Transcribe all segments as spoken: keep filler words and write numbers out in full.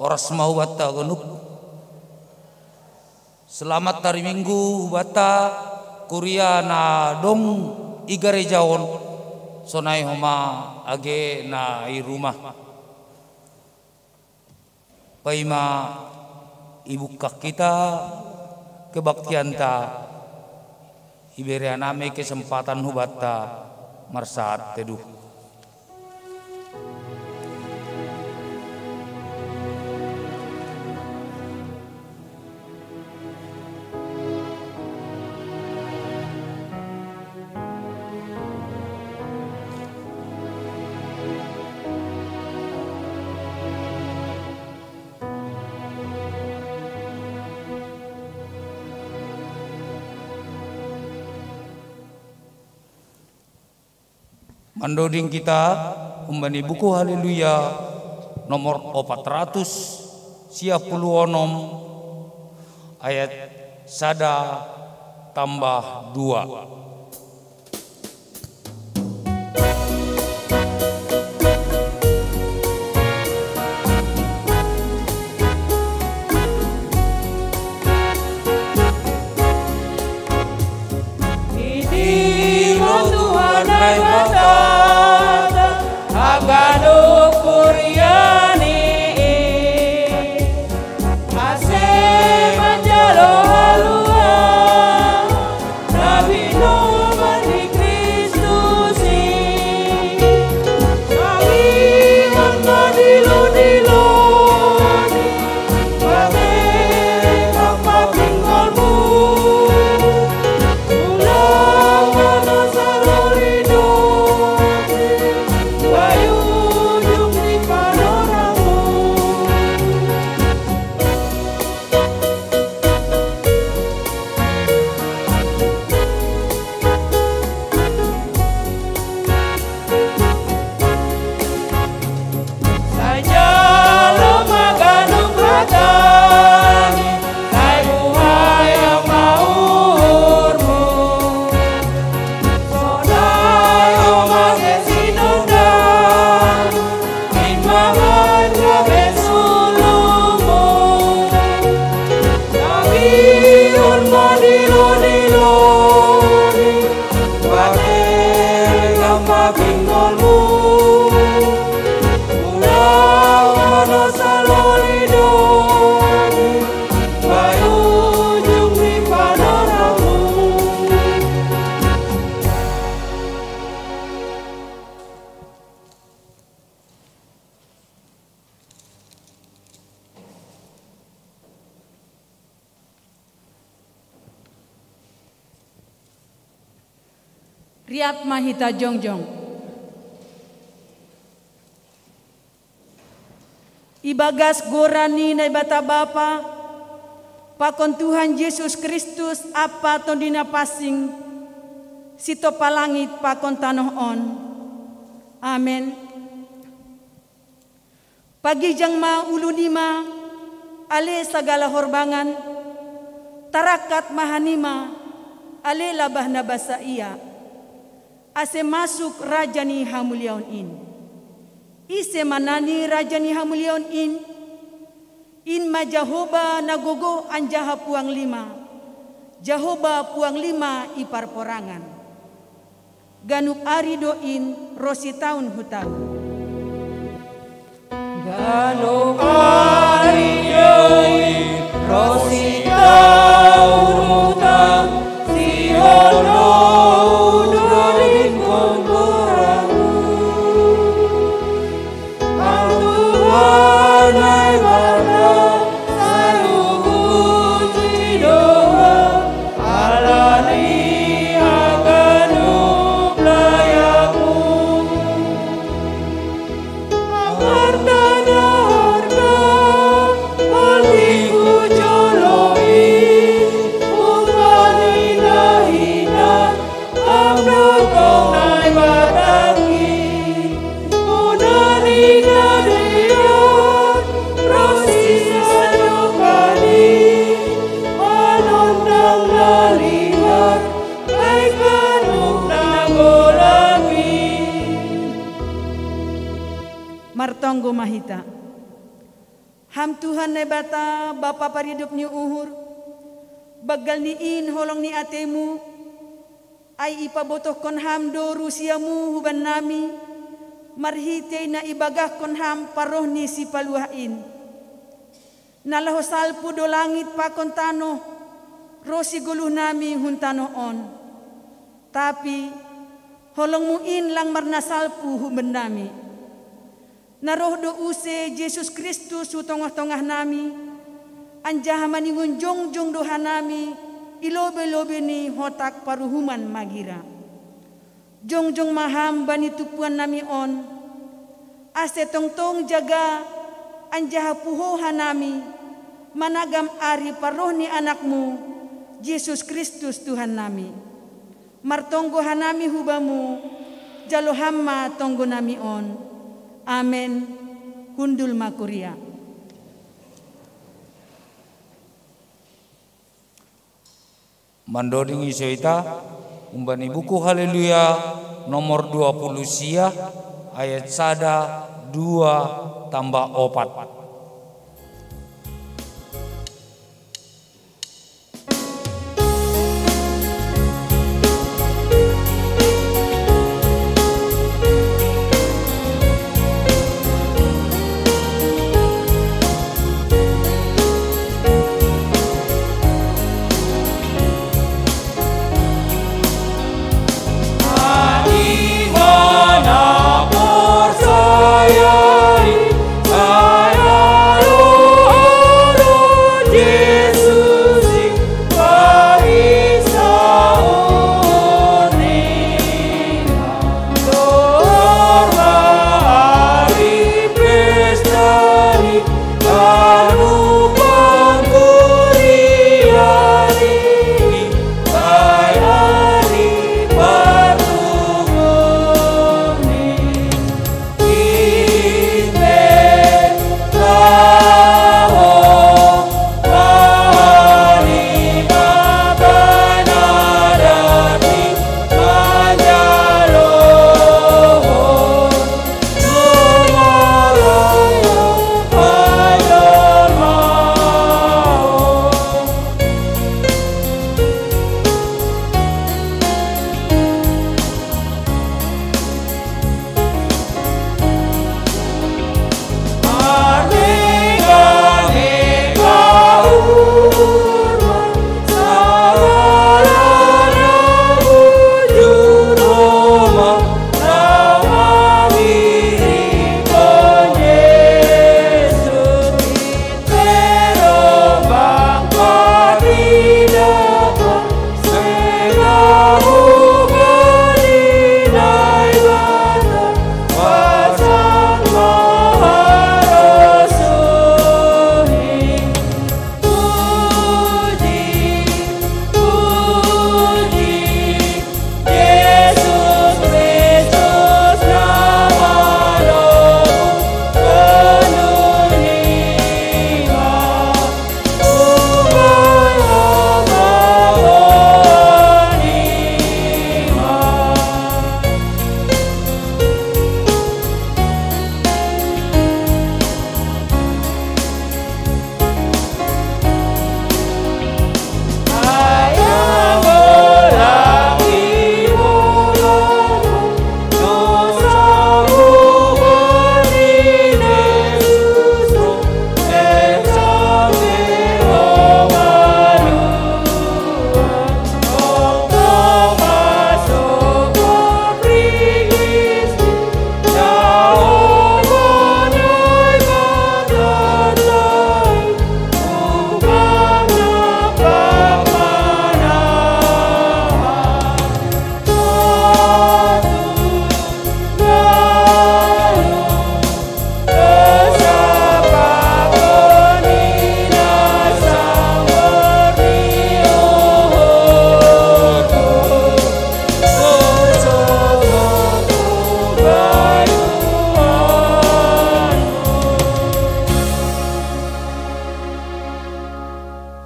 Oras ma hubanta ganup. Selamat hari Minggu hubanta, kuria na dong i gareja on, sonai homa age na i rumah. Paima ibungkak hita kebaktianta, ibere hanami kesempatan hubanta marsahat teduh. Mandoding kita humbani buku Haleluya nomor opat ratus sia puluh onom, ayat sada tambah dua. Iti ma Tuhan Naibata, haganup kuriani, ase manjalo haluaon na binoan ni Kristus i. Sahat ma dilodilo ni, bage ma pingkolmu, ulang ma dosa lorido, bayu ujung ni panorangmu. Sai jalo ma ganup hatani, sai buhai ma uhurmu. Sonai homa age sinondangmu, in ma hata gabe sulumu. Sahat ma dilodilo ni, bage ma pingkolmu, ulang ma dosa lorido, bayu ujung ni panorangmu. Riap ma hita jongjong. Ibagas goran ni Naibata Bapa, pakon Tuhan Jesus Kristus Ampa Tonduy Napansing, sitompa langit pakon tanoh on. Amen. Pagijang ma ulunima, ale sagala horbangan, tarangkat ma hanima, ale labah na basa ia, ase masuk raja ni hamuliaon in. Ise ma nani raja ni hamuliaon in? In ma Jahowa na gogoh anjaha puanglima, Jahowa puanglima i parporangan. Ganup ari do in ronsi taon hu taon. Ganup ari do in ronsi taon hu taon, sihol do hudodingkon goranmu. Tuhan Naibata, sai hupuji do Ho, ala ni haganup layakmu. Harta na harga, mulak hu jolo i, umpama ni na hinan, Am do tong Naibatangki, muna ni na dear, ronsi sadokahni, manondang na liat, bahen ganup na golangki. Martonggo ma hita. Ham Tuhan Naibata, Bapa paridup ni uhur, banggal ni in holong ni atemu, ai ipabotohkon ham do rusiamu hubannami, marhitei na ibagahkon ham parroh ni Sipaluah in. Na laho salpu do langit pakon tanoh, ro sigoluhnami hun tanoh on. Tapi holongmu in lang marnasalpu hubannami. Na roh do use Jesus Kristus hu tongah-tongahnami, anjaha maningon jongjong do hanami i lobei-lobei ni hotak paruhuman magira. Jongjong ma ham bani tumpuannami on, ase tongtong jaga anjaha puho hanami managam ari parroh ni Anakmu, Jesus Kristus Tuhannami. Martonggo hanami hu Bamu, jalo ham ma tonggonami on. Amen. Hundul ma kuria. Mandoding iso ita, umbani buku Haleluya nomor dua puluh sia, ayat sada, dua, tambah opat.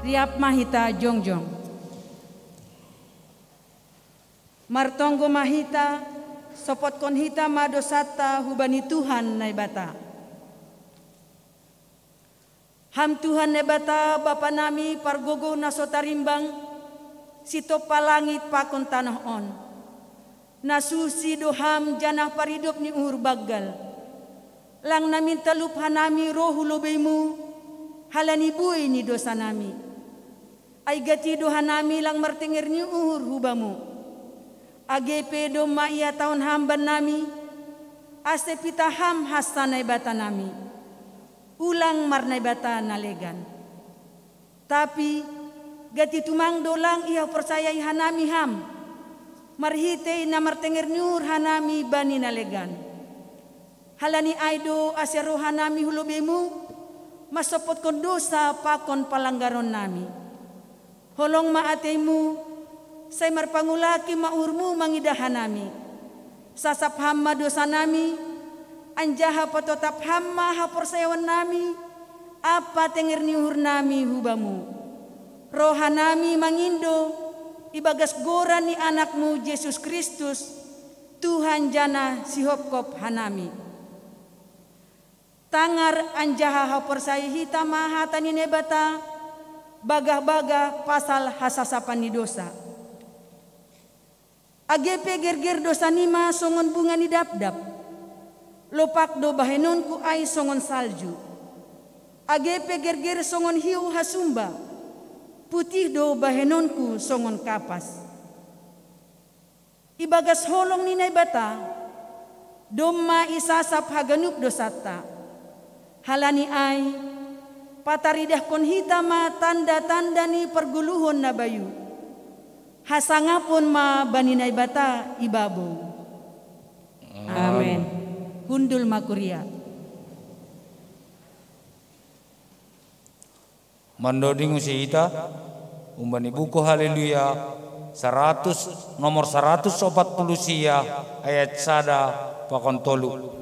Riap ma hita jongjong. Martonggo ma hita, sopotkon hita ma dosanta hubani Tuhan Naibata. Ham Tuhan Naibata, Bapa nami pargogoh na so tarimbang, sitompa langit pakon tanoh on. Na susi do Ham janah paridop ni uhur banggal. Lang na mintalup hanami roh hu lobei-Mu, halani buei ni dosa nami. Ai gati do hanami lang martenger ni uhur hu Bamu. Age pe domma ihatahon Ham bannami, ase pitah Ham hansa Naibata nami. Ulang marnaibata na legan. Tapi gati tumang do lang ihaporsayai hanami Ham, marhitei na martenger ni uhur hanami bani na legan. Halani ai do ase roh hanami hu lobei-Mu, mansompotkon dosa pakon palanggaron nami. Holong ma atei-Mu, sai marpangulaki ma uhur-Mu mangidah hanami. Sasap Ham ma dosa nami, anjaha patotap Ham ma haporsayaon nami, ampa tenger ni uhur nami hu Bamu. Roha nami mangindo, ibagas goran ni Anak-Mu Jesus Kristus, Tuhan janah sihopkop hanami. Tangar anjaha haporsayai hita ma hata ni Naibata, bagah-bagah pasal hasasapan ni dosa. Age pe gerger dosa nima songon bunga ni dapdap, lopak do bahenonku ai songon salju. Age pe gerger songon hiu hasumba, putih do bahenonku songon kapas. Ibagas holong ni Naibata, domma isasap haganup dosanta. Halani ai, pataridahkon hita ma tanda-tanda ni pargoluhon na bayu. Hasangapon ma bani Naibata ibabou. Amen. Hundul ma kuria. Mandoding use hita, umbani buku Haleluya, saratus, nomor saratus opat puluh sia, ayat sada pakon tolu.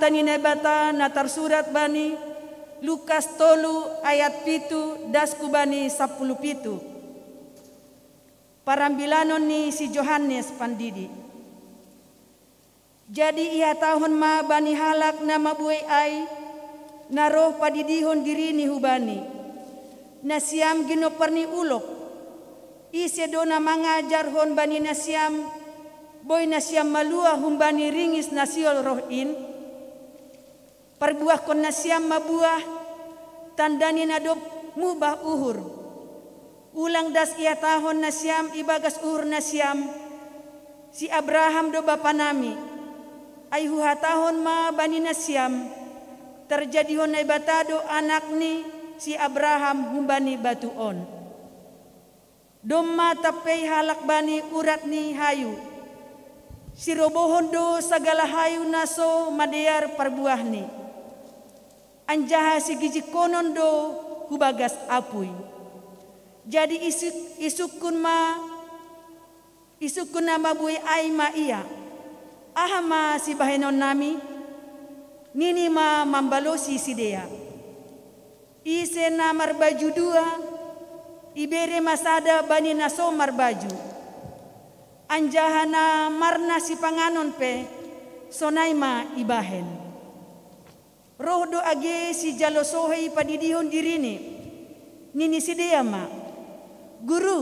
Tani Naibata na tarsurat bani Lukas tolu ayat pitu das ku bani sapuluh pitu. Parambilanon ni si Johannes Pandidi. Jadi ihatahon ma bani halak na mabuei ai, na roh padidihon dirini hu Bani, nasiam ginompar ni ulok. Ise do na mangajarhon bani nasiam, boi nasiam maluah humbani ringis na sihol roh in? Parbuahkon nasiam ma buah, tanda ni na dob mubah uhur. Ulang das ihatahon nasiam ibagas uhur nasiam, si Abraham do bapa nami. Ai huhatahon ma bani nasiam, tarjadihon Naibata do anak ni si Abraham humbani batu on. Domma tampei halak bani urat ni hayu. Sirobohon do sagala hayu na so madear parbuahni, anjaha sigijikkonon do hu bagas apuy. Jadi isuk, isukkun ma, isukkun na mabuei ai ma ia, "Aha ma sibahenon nami?" Nini ma mambalosi sidea, "Ise na marbaju dua, ibere ma sada bani na so marbaju. Anjaha na marna sipanganon pe, sonai ma ibahen." Roh do age sijalo sohei padidihon dirini. Nini sidea ma, "Guru,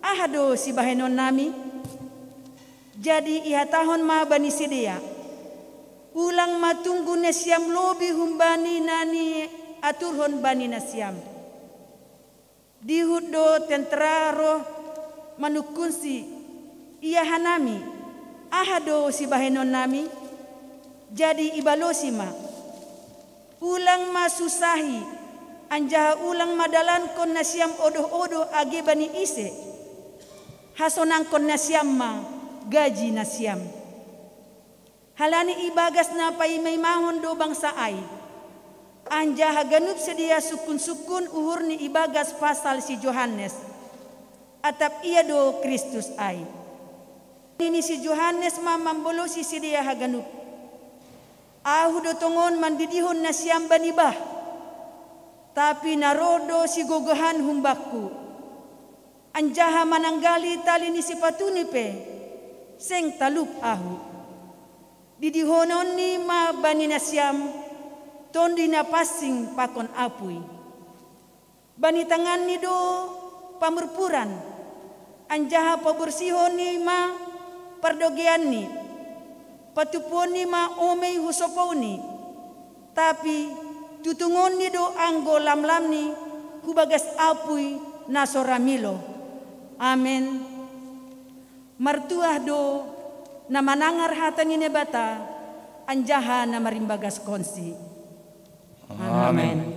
aha do sibahenon nami?" Jadi ihatahon ma bani sidea, "Ulang ma tunggu nasiam lobih humbani na niaturhon bani nasiam." Dihut do tentera roh manungkunsi, "Ia hanami, aha do sibahenon nami?" Jadi ibalosi ma, "Ulang ma susahi, anjaha ulang ma dalankon nasiam odoh-odoh age bani ise. Hasonangkon nasiam ma gaji nasiam." Halani ibagas na paima-imahon do bangsa ai. Anjaha ganup sidea sungkun-sungkun uhurni ibagas pasal si Johannes, atap ia do Kristus ai. Nini si Johannes ma mambalosi sidea haganup, "Ahu do tongon mandidihon nasiam bani bah, tapi na roh do sigogohan humbakku. Anjaha mananggali tali ni sipatuni pe, seng talup ahu. Didihononni ma bani nasiam Tonduy Napansing pakon apuy. Bani tanganni do pamurpuran, anjaha paborsihonni ma pardogeanni. Patumpuonni ma omei hu sopouni, tapi tutungonni do anggo lamlamni hu bagas apuy na so ra milo." Amen. Martuah do na manangar hata ni Naibata, anjaha na marimbagaskonsi. Amen.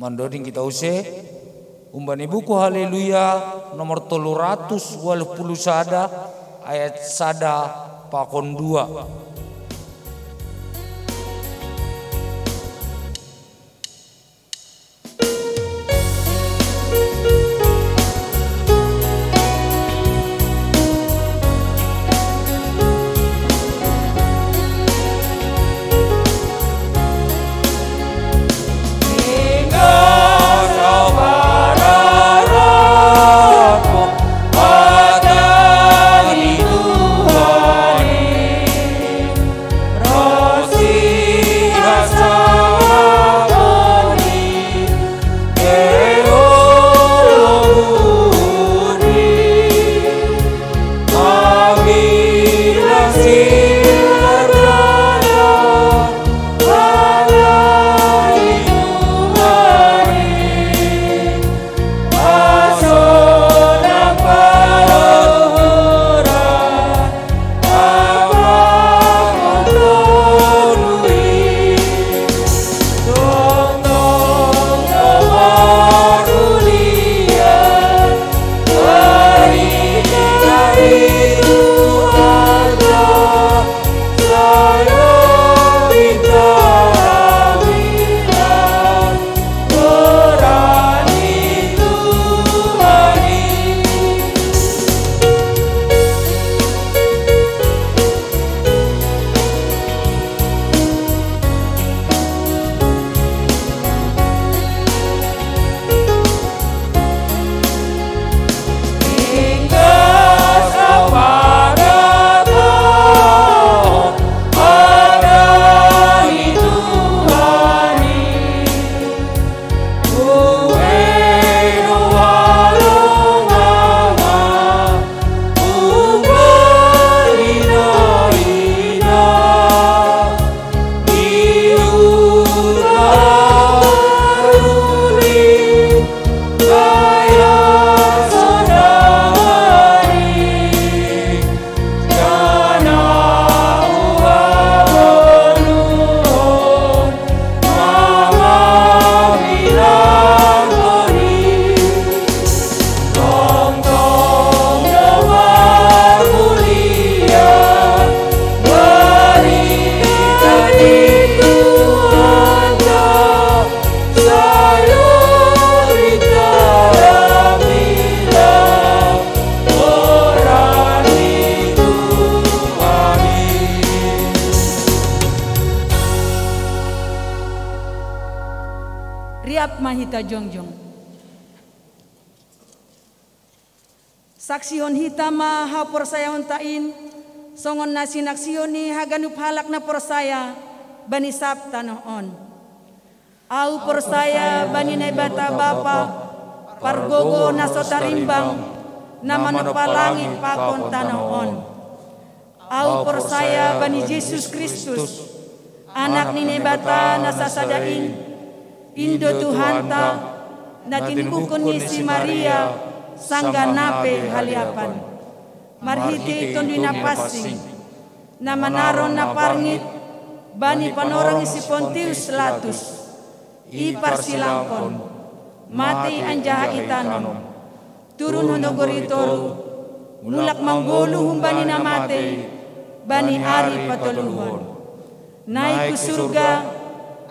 Mandoding kita use, umbani buku Haleluya nomor tolu ratus waluh puluh sada, ayat sada pakon dua. Hita jongjong. Saksihon hita ma haporsayaonta in, songon na sinaksihon ni haganup halak na porsaya bani sab tanoh on. Ahu porsaya bani Naibata Bapa, pargogoh na so tarimbang, na manompa langit pakon tanoh on. Ahu porsaya bani Jesus Kristus, Anak ni Naibata na sasada in, in do Tuhanta, na tinubuhkon ni si Maria, sanggah na pe haliapan. Marhitei Tondi Napansing, na manaron na parngit, bani panorang ni si Pontius Latus. Iparsilangkon, matei anjaha itanom. Turun hu nagori toruh, mulak manggoluh humbani na matei, bani ari patoluhon. Naik hu surga,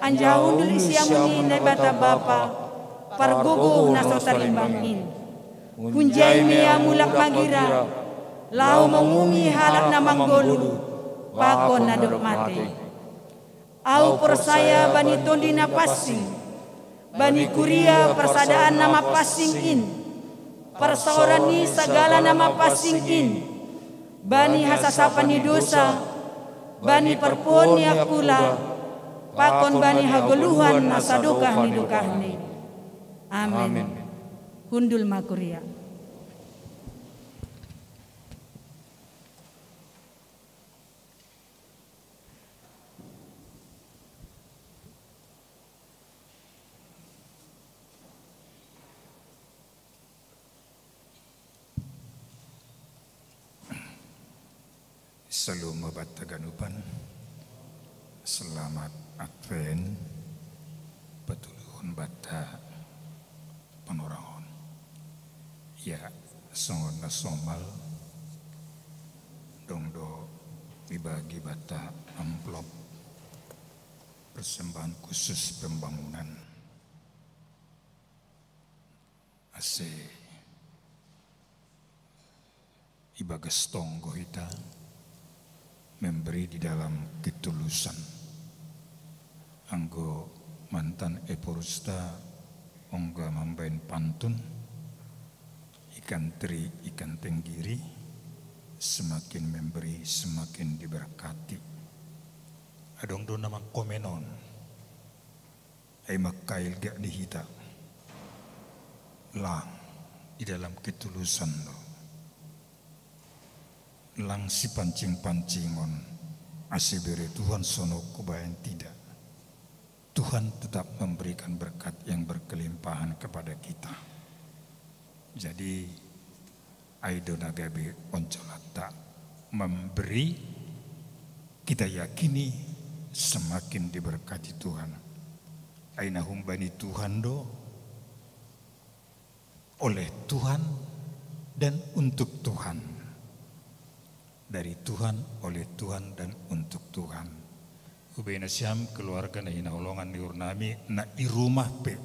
anjaha hundul i siamun ni Naibata Bapa, pargogoh na so tarimbang in. Hunjai ma ia mulak magira, laho manguhumi halak na manggoluh, pakon na dob matei. Ahu porsaya bani Tondi Napansing, bani kuria parsadaan na mapansing in, parsaoran ni sagala na mapansing in, bani hasasapan ni dosa, bani parpuhoon ni angkula, pakon bani hagoluhan na sadokah ni dokahni. Amen. Hundul ma kuria. Salam ma banta haganupan. Selamat Advent. Patuluhon banta panorang on. Ya, songon na somal, dong do dibagi banta amplop persembahan khusus pembangunan. Ase ibagas tonggo hita memberi di dalam ketulusan. Anggo mantan eporusta ongga mambahen pantun, ikan teri, ikan tenggiri, semakin memberi, semakin diberkati. Adong do na mangkomen on. Ai mangkailga di hita. Lang di dalam ketulusan do. Lang sipancing-pancingon, ase bere Tuhan sonok kubaen, tidak. Tuhan tetap memberikan berkat yang berkelimpahan kepada kita. Jadi, ai do na gabe onjolanta, memberi, kita yakini semakin diberkati Tuhan. Ai na humbani Tuhan do, oleh Tuhan, dan untuk Tuhan. Dari Tuhan, oleh Tuhan, dan untuk Tuhan. Hubaen nasiam keluarga na hinaholongan ni uhurnami, na i rumah pe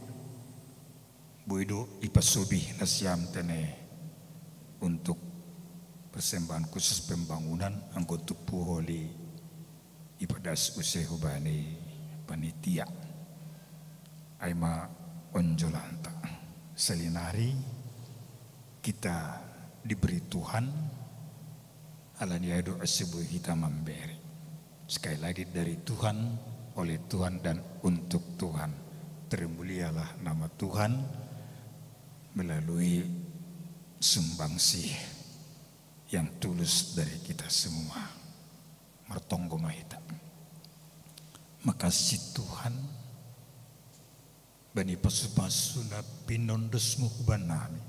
boi do ipasubih nasiam tene untuk persembahan khusus pembangunan, anggo tumpu holi ipadas use hubani panitia. Ai ma onjolanta. Salinari kita diberi Tuhan, alani ai do ase boi hita mambere. Sekali lagi, dari Tuhan, oleh Tuhan, dan untuk Tuhan. Termulialah nama Tuhan melalui sumbangsih yang tulus dari kita semua. Martonggo ma hita. Makasih Tuhan, bani pasu-pasu na pinondosmu hubannami.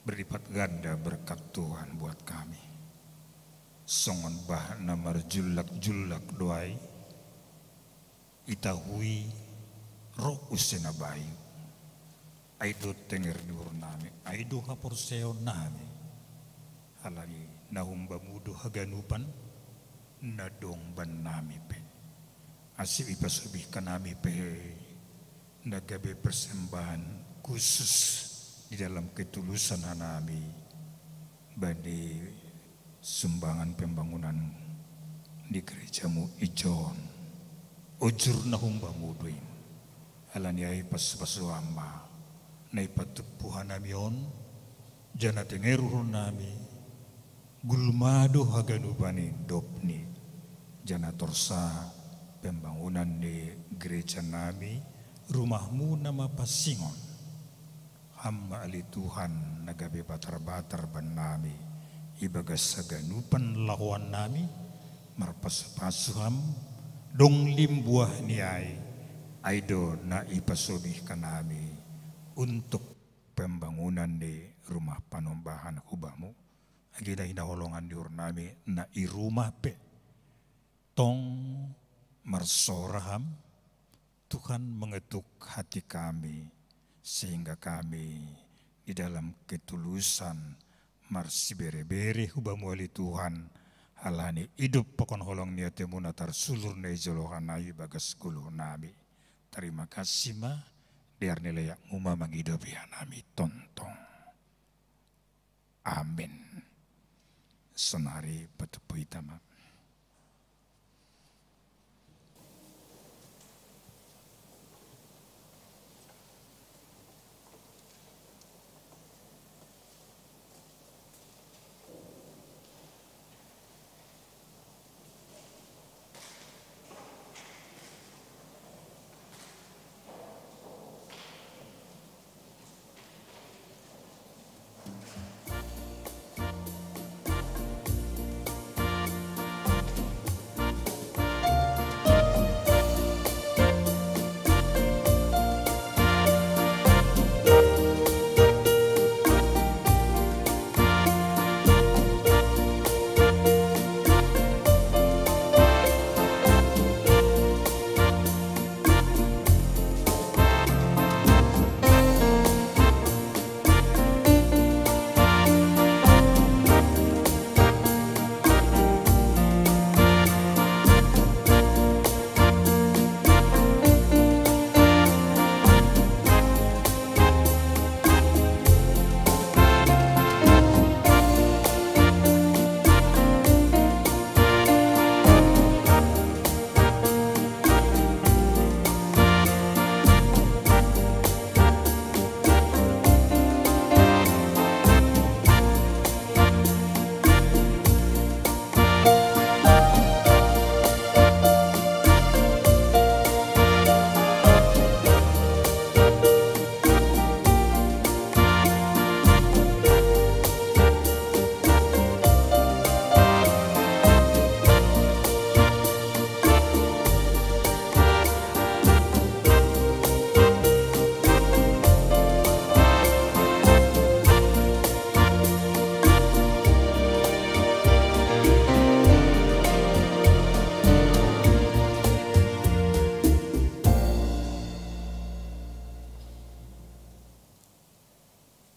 Berlipat ganda berkat Tuhan buat kami. Songon bah na marjullak-jullak do ai, itahui roh use na bayu. Ai do tenger ni uhurnami, ai do haporseaonnami. Alani na humbamu do haganupan na dong bannami pe. Ase ipasubihkan nami pe na gabe persembahan khusus di dalam ketulusan hanami bani sumbangan pembangunan di gerejamu ijon. Ujur na humbamu do in. Alani ai pasu-pasuan ma na ipatuppu hanami on, janah tengeruhon nami, gulma do haganupan ni dopni, janah torsa pembangunan ni gereja nami, rumahmu na mapansingon. Ham ma ale Tuhan na gabe batar-batar bannami, ibagas haganupan lahoan nami, marpasu-pasu ham, dong limbuah ni ai, ai do na ipasobihkan nami untuk pembangunan ni rumah panumbahan hubamu. Age na hinaholongan ni uhur nami na i rumah pe, tong marsorah ham, Tuhan mengetuk hati kami, sehingga kami di dalam ketulusan marsibere-bere hubamu ale Tuhan, halani idop pakon holong ni ateMu na tarsulur na ijolohan nami bagas goluh nami. Tarima kasih ma, dear ni layakMu ma mangidopi hanami tongtong. Amin. Sonari patuppu hita ma.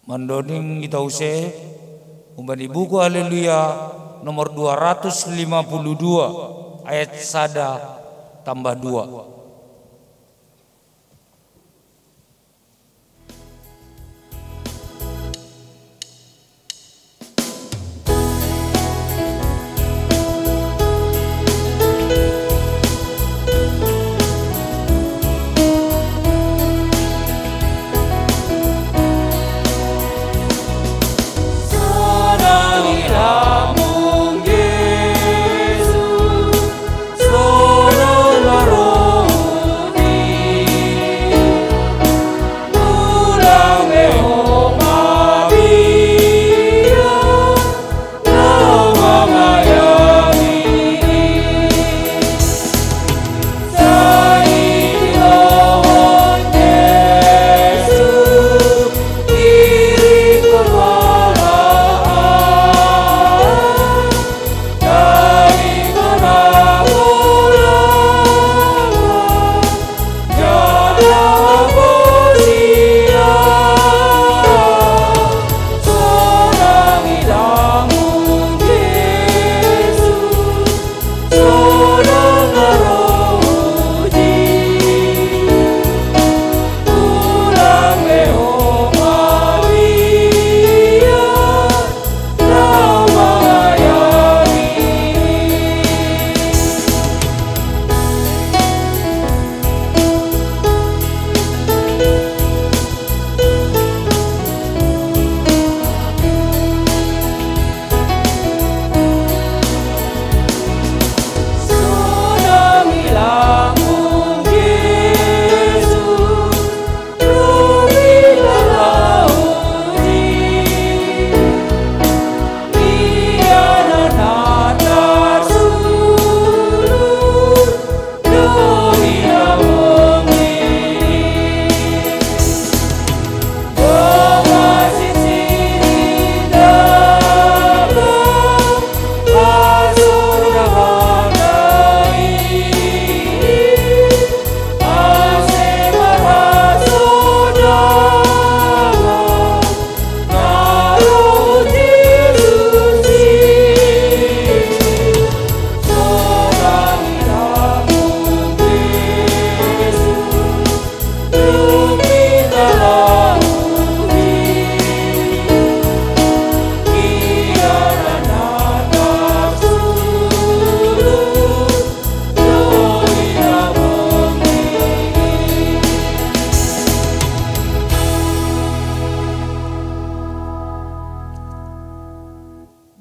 Mandoding hita use, humbani buku Haleluya nomor dua ratus lima puluh dua, ayat sada tambah dua.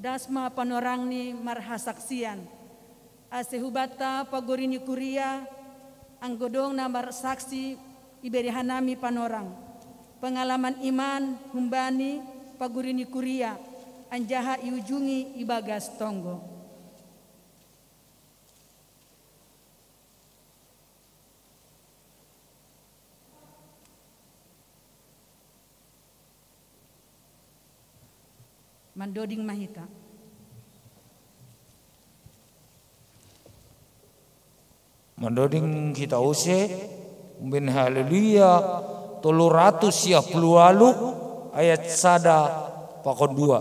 Dasma panorang ni marhasaksian. Ase hubata pagori ni kuria, anggo dong na marsaksi ibere hanami panorang. Pengalaman iman humbani pagori ni kuria, anjaha iujungi ibagas tonggo. Mandoding mahita. Mandoding kita use, umben Haleluya, tolu ratus sia puluh walu, ayat sada pakon dua.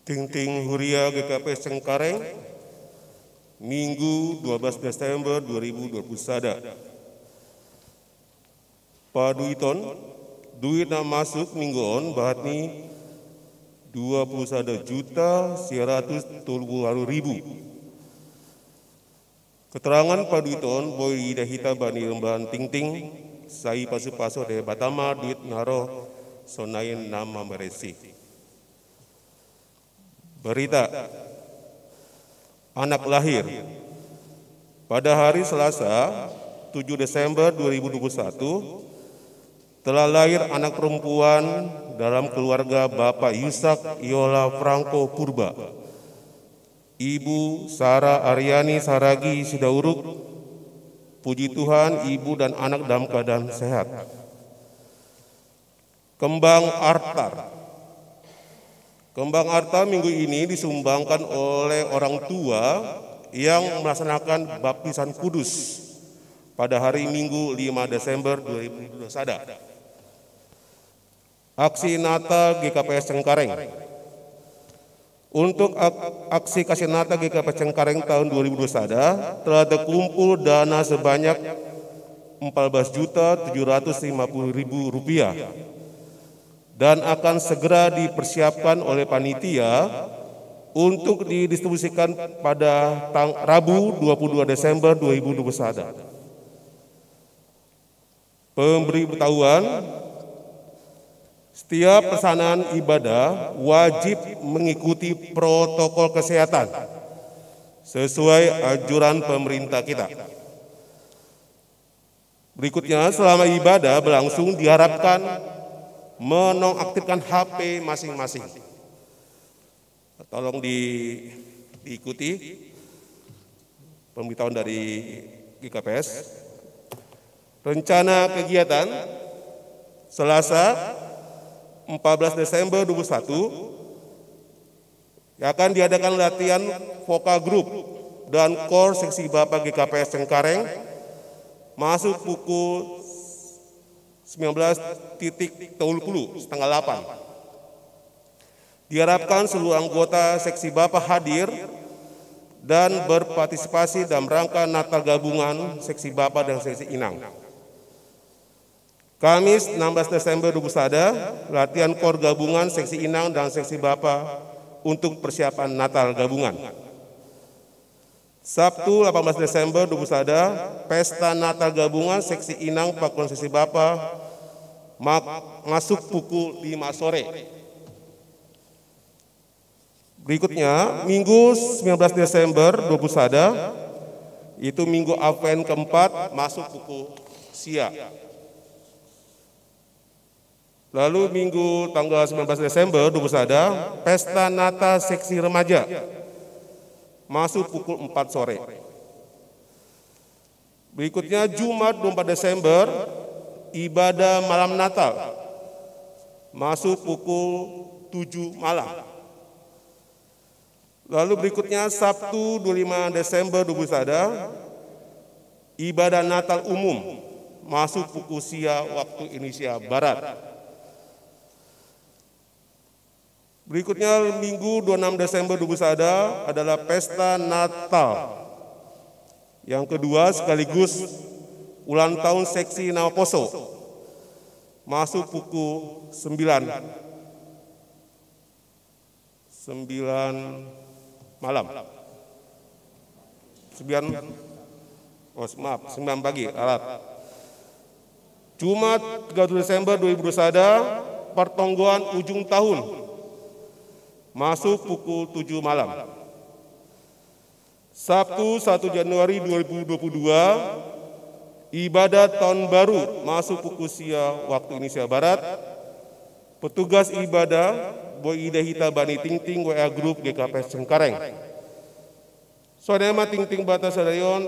Tingting Huria G K P Cengkareng, Minggu dua belas Desember dua ribu dua puluh sada. Paduiton, duit na masuk minggu on bahat ni dua puluh sada juta sia ratus tolu puluh walu ribu. Keterangan paduiton boi iida hita bani rembahan tingting, sai pasu-pasu Debata ma duit na roh sonai na mamberesi. Berita anak lahir. Pada hari Selasa, tujuh Desember dua ribu dua puluh satu, telah lahir anak perempuan dalam keluarga Bapak Yusak Yola Franco Purba, Ibu Sara Aryani Saragi Sidauruk. Puji Tuhan, ibu dan anak dalam keadaan sehat. Kembang artar. Kembang artar minggu ini disumbangkan oleh orang tua yang melaksanakan baptisan kudus. pada hari Minggu lima Desember dua ribu dua puluh satu. Aksi Natal G K P S Cengkareng. Untuk ak- aksi kasih Natal G K P S Cengkareng tahun dua ribu dua puluh satu telah terkumpul dana sebanyak empat belas juta tujuh ratus lima puluh ribu rupiah dan akan segera dipersiapkan oleh panitia untuk didistribusikan pada tang- Rabu dua puluh dua Desember dua ribu dua puluh satu. Pemberitahuan, setiap pelaksanaan ibadah wajib mengikuti protokol kesehatan sesuai anjuran pemerintah kita. Berikutnya, selama ibadah berlangsung diharapkan menonaktifkan H P masing-masing. Tolong di, diikuti pemberitahuan dari G K P S. Rencana kegiatan, Selasa empat belas Desember dua ribu dua puluh satu, akan diadakan latihan vokal grup dan kor seksi Bapak G K P S Cengkareng masuk pukul sembilan belas titik setengah delapan. Diharapkan seluruh anggota seksi Bapak hadir dan berpartisipasi dalam rangka Natal gabungan seksi Bapak dan seksi Inang. Kamis enam belas Desember dua ribu dua puluh satu, latihan kor gabungan seksi Inang dan seksi Bapak untuk persiapan Natal gabungan. Sabtu delapan belas Desember dua ribu dua puluh satu, pesta Natal gabungan seksi Inang Pakuan seksi Bapak mak- masuk pukul lima sore. Berikutnya, Minggu sembilan belas Desember dua ribu dua puluh satu, itu Minggu Advent keempat, masuk pukul sia. Lalu Minggu tanggal sembilan belas Desember dua ribu dua puluh satu, pesta Natal seksi remaja, masuk pukul empat sore. Berikutnya, Jumat dua puluh empat Desember, ibadah malam Natal, masuk pukul tujuh malam. Lalu berikutnya, Sabtu dua puluh lima Desember dua ribu dua puluh satu, ibadah Natal umum, masuk pukul sia waktu Indonesia Barat. Berikutnya, Minggu dua puluh enam Desember dua ribu dua puluh satu, adalah pesta Natal yang kedua sekaligus ulang tahun seksi Nama Poso, masuk pukul sembilan, sembilan malam. Sembilan, oh, maaf, sembilan pagi, alat. Jumat tiga puluh Desember dua ribu dua puluh satu, pertonggoan ujung tahun, masuk pukul tujuh malam. Sabtu satu Januari dua ribu dua puluh dua, ibadah tahun baru, masuk pukul sia waktu Indonesia Barat. Petugas ibadah, Boy Ida Hita Bani Tingting, W A Group G K P S Cengkareng. Sonema Tingting Bata Sadayon,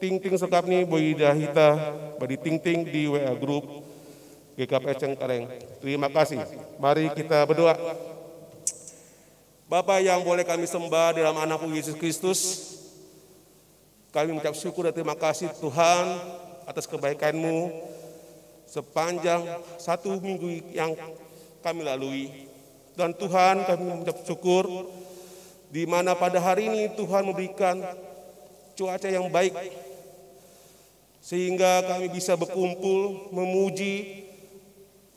Tingting Sekapni, Boy Ida Hita Bani Tingting di W A Group G K P S Cengkareng. Terima kasih. Mari kita berdoa. Bapa yang boleh kami sembah dalam Anakmu Yesus Kristus, kami mengucap syukur dan terima kasih, Tuhan, atas kebaikan-Mu sepanjang satu minggu yang kami lalui. Dan Tuhan, kami mengucap syukur di mana pada hari ini Tuhan memberikan cuaca yang baik, sehingga kami bisa berkumpul, memuji,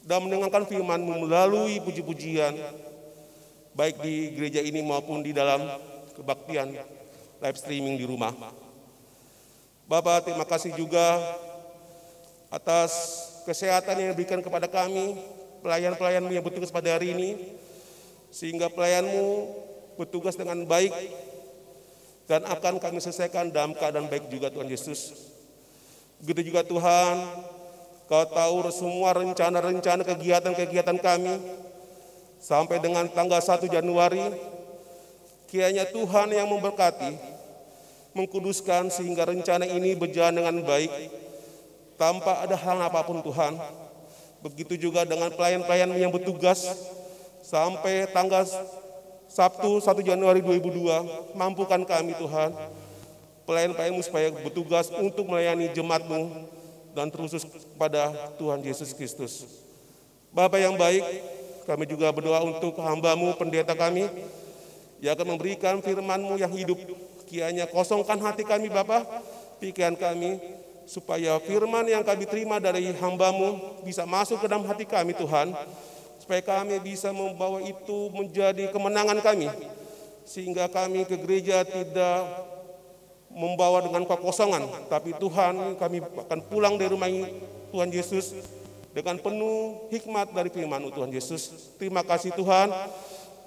dan mendengarkan firman-Mu melalui puji-pujian, baik di gereja ini maupun di dalam kebaktian live streaming di rumah. Bapa, terima kasih juga atas kesehatan yang diberikan kepada kami, pelayan-pelayan-Mu yang bertugas pada hari ini, sehingga pelayan-Mu bertugas dengan baik dan akan kami selesaikan dalam keadaan baik juga, Tuhan Yesus. Begitu juga, Tuhan, Kau tahu semua rencana-rencana, kegiatan-kegiatan kami sampai dengan tanggal satu Januari. Kiranya Tuhan yang memberkati, mengkuduskan, sehingga rencana ini berjalan dengan baik, tanpa ada halangan apapun, Tuhan. Begitu juga dengan pelayan-pelayan yang bertugas sampai tanggal Sabtu satu Januari dua ribu dua, mampukan kami, Tuhan, pelayan-pelayanmu supaya bertugas untuk melayani jemaatmu dan terusus kepada Tuhan Yesus Kristus. Bapa yang baik, kami juga berdoa untuk hambamu, pendeta kami, yang akan memberikan firmanmu yang hidup. Kiranya kosongkan hati kami, Bapa, pikiran kami, supaya firman yang kami terima dari hambamu bisa masuk ke dalam hati kami, Tuhan, supaya kami bisa membawa itu menjadi kemenangan kami, sehingga kami ke gereja tidak membawa dengan kekosongan, tapi Tuhan, kami akan pulang dari rumah ini, Tuhan Yesus, dengan penuh hikmat dari firman-Mu, Tuhan Yesus. Terima kasih, Tuhan.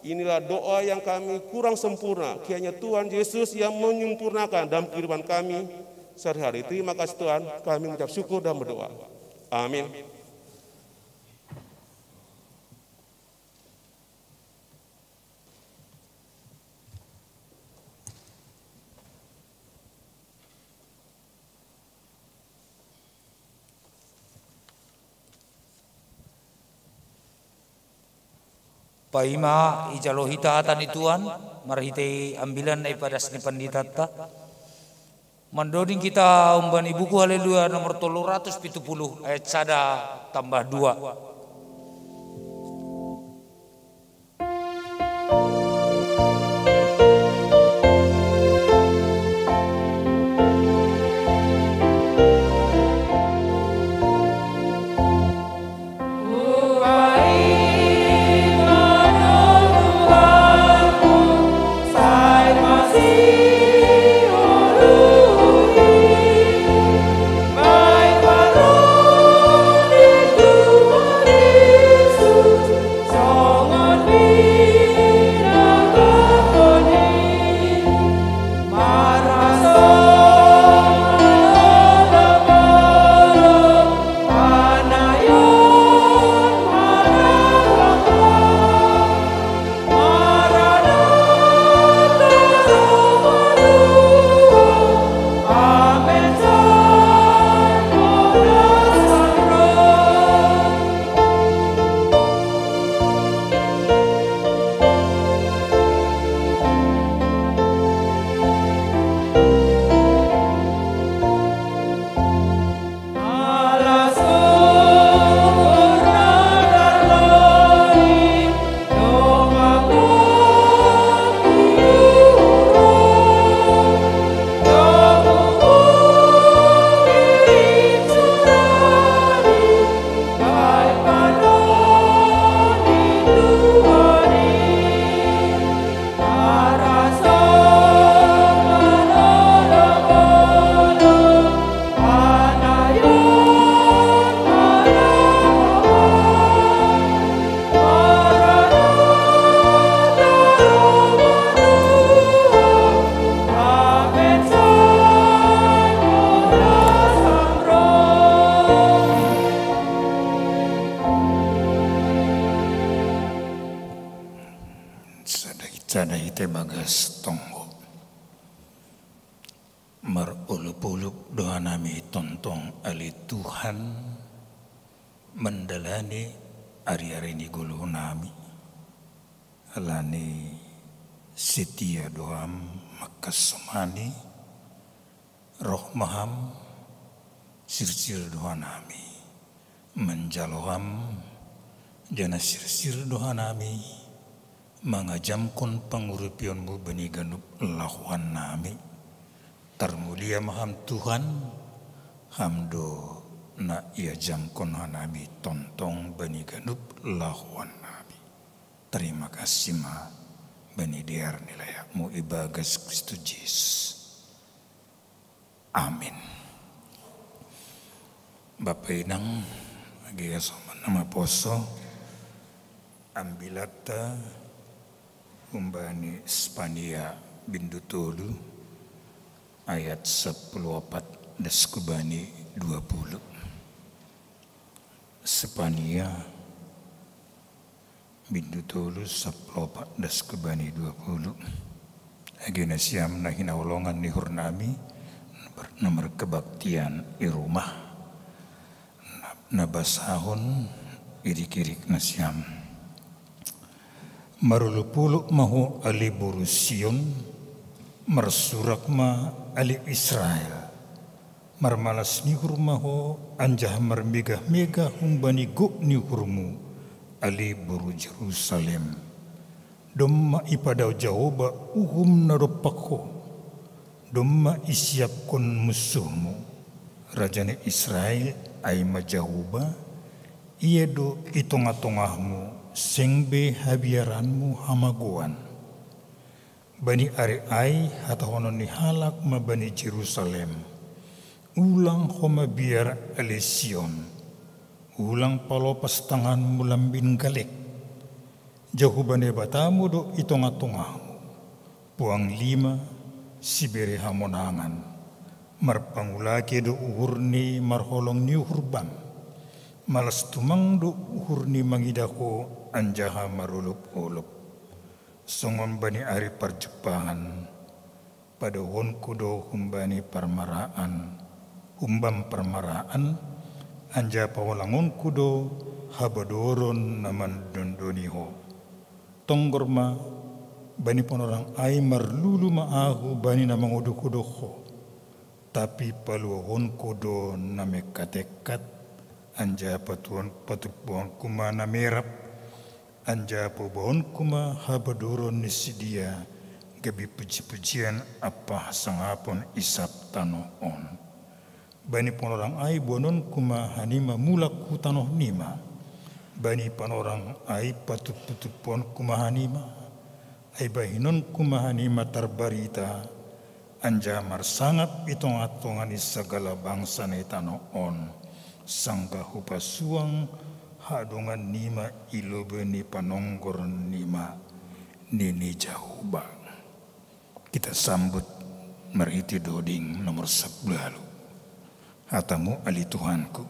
Inilah doa yang kami kurang sempurna. Kiranya Tuhan Yesus yang menyempurnakan dalam kehidupan kami sehari-hari. Terima kasih, Tuhan. Kami mengucap syukur dan berdoa. Amin. Paima ijalo hita hata ni Tuhan, marhitei ambilan na ipadas ni panditatta. Mandoding kita umbani buku Haleluya nomor tolu ratus pitu puluh, ayat sada tambah dua. Sada hita, sada hita ibagas tonggo. Marolopolop do hanami tongtong ale Tuhan, mandalani ari-ari ni ngolunami, alani setia do Ham mangkasomani, roh ma Ham, sirsir do hanami manjalo Ham, janah sirsir do hanami mangajamkon pangurupionmu bani ganup lahoannami. Tarmulia ma Ham Tuhan, Ham do na iajamkon hanami tongtong bani ganup lahoannami. Tarima kasih ma bani dear ni layakmu ibagas Kristus Jesus. Amin. Bapa inang, age soman na maposo, ambilatta humbani Spania bindu tolu ayat sapuluh opat das hubani dua puluh. Spania bindu tolu sapuluh opat das hubani dua puluh. Age nasiam na hinaholongan ni uhurnami, na markebaktian i rumah, na basahon irik-irik nasiam. Marolopolop ma ho ale boru Sion, Marsurak ma, ale Israel, marmalas ni uhur ma ho, anjaha marmegah-megah humbani gok ni uhurmu, ale boru Jerusalem. Domma ipadao Jahowa uhum na dompak ho, domma isiapkon munsuhmu, raja ni Israel, ai ma Jahowa, ia do i tongah-tongahmu, seng be habiaranmu hamagoan. Bani ari ai hatahonon ni halak ma bani Jerusalem: Ulang ho mabiar, ale Sion, ulang palopas tanganmu, lambin Galek. Jahowa Naibatamu do i tongah-tongahmu, puang lima, sibere hamonangan. Marpangulake do uhurni marholong ni uhur bam. Malas tumang do uhurni mangidah ho anjaha marolob-olob. Songon bani ari parjumpangan, padaohonku do humbani parmaraan, humbam parmaraan, anjaha paholangonku do habadoron na mandondoni ho. Tonggor ma, bani panorang ai marlulu ma ahu bani na mangodoh-odoh ho. Tapi paluahonku do na mengkat-engkat, anjaha patuon-, patumpuhonku ma na merap, anjaha paubahonku ma habadoron ni sidea gabe puji-pujian ampa hasangapon i sab tanoh on. Bani panorang ai boanonku ma hanima mulak hu tanohnima. Bani panorang ai patumpu-tumpuhonku ma hanima. Ai bahenonku ma hanima tarbarita, anjaha marsangap i tongah-tongah ni sagala bangsa na i tanoh on, sanggah hupasuang hadongannima i lobei ni panonggornima, nini Jahowa. Kita sambut marhite doding nomor sapuluh ualu. Hatamu, ale Tuhanku.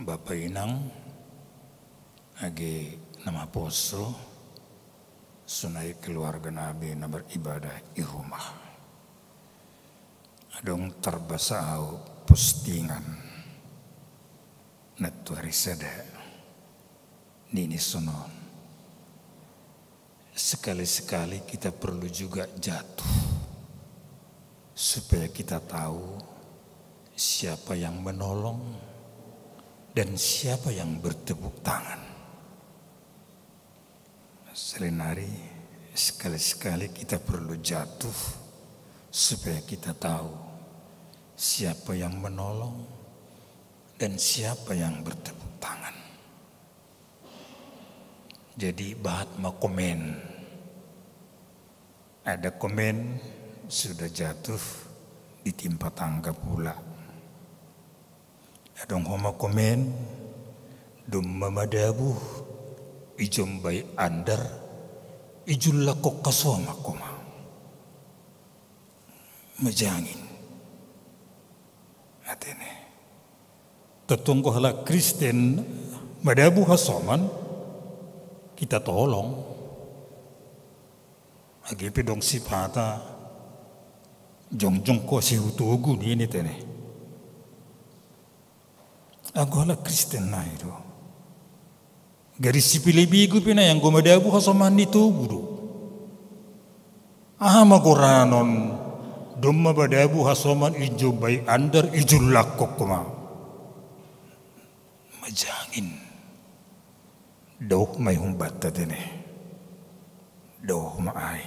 Bapa inang, age na maposo, sonai keluarga nami na beribadah i rumah. Adong tarbasa au postingan na tuari sada nini sonon: Sekali-sekali kita perlu juga jatuh, supaya kita tahu siapa yang menolong dan siapa yang bertepuk tangan. Selinari, sekali-sekali kita perlu jatuh, supaya kita tahu siapa yang menolong dan siapa yang bertepuk tangan. Jadi, bahat ma komen. Ada komen, sudah jatuh, ditimpa tangga pula. Adong ho ma komen, domma madabuh, ijombai andar, ijullak ho hasoman ho ma. Majangin. Atene. Tontu anggo halak Kristen madabuh hasoman, kita tolong. Age pe dong sipata, jongjong ho ase hutogu nini tene. Anggo halak Kristen nai do. Gari sipelebegu pe nai anggo madabuh hasoman ni togu do. Aha ma goranon Domma badabu hasoman injo bai andar ijul lakkok ma. Majangin. Doh mai humbatta tene. Doh ma ai.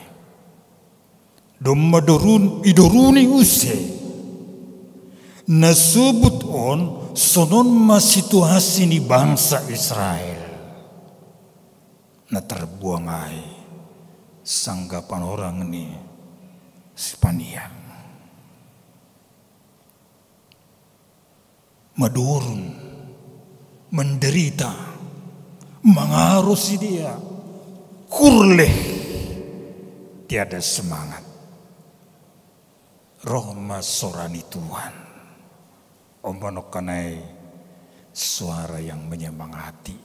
Domma dorun idoruni use. Nasubut on sonon ma situasi ni bangsa Israel. Na terbuang ai sanggapan orang ni Spania. Madorun, menderita, mangarusi dia, kurleh, tiada semangat. Roh ma sorani Tuhan. Omba nokkanai suara yang menyemangati.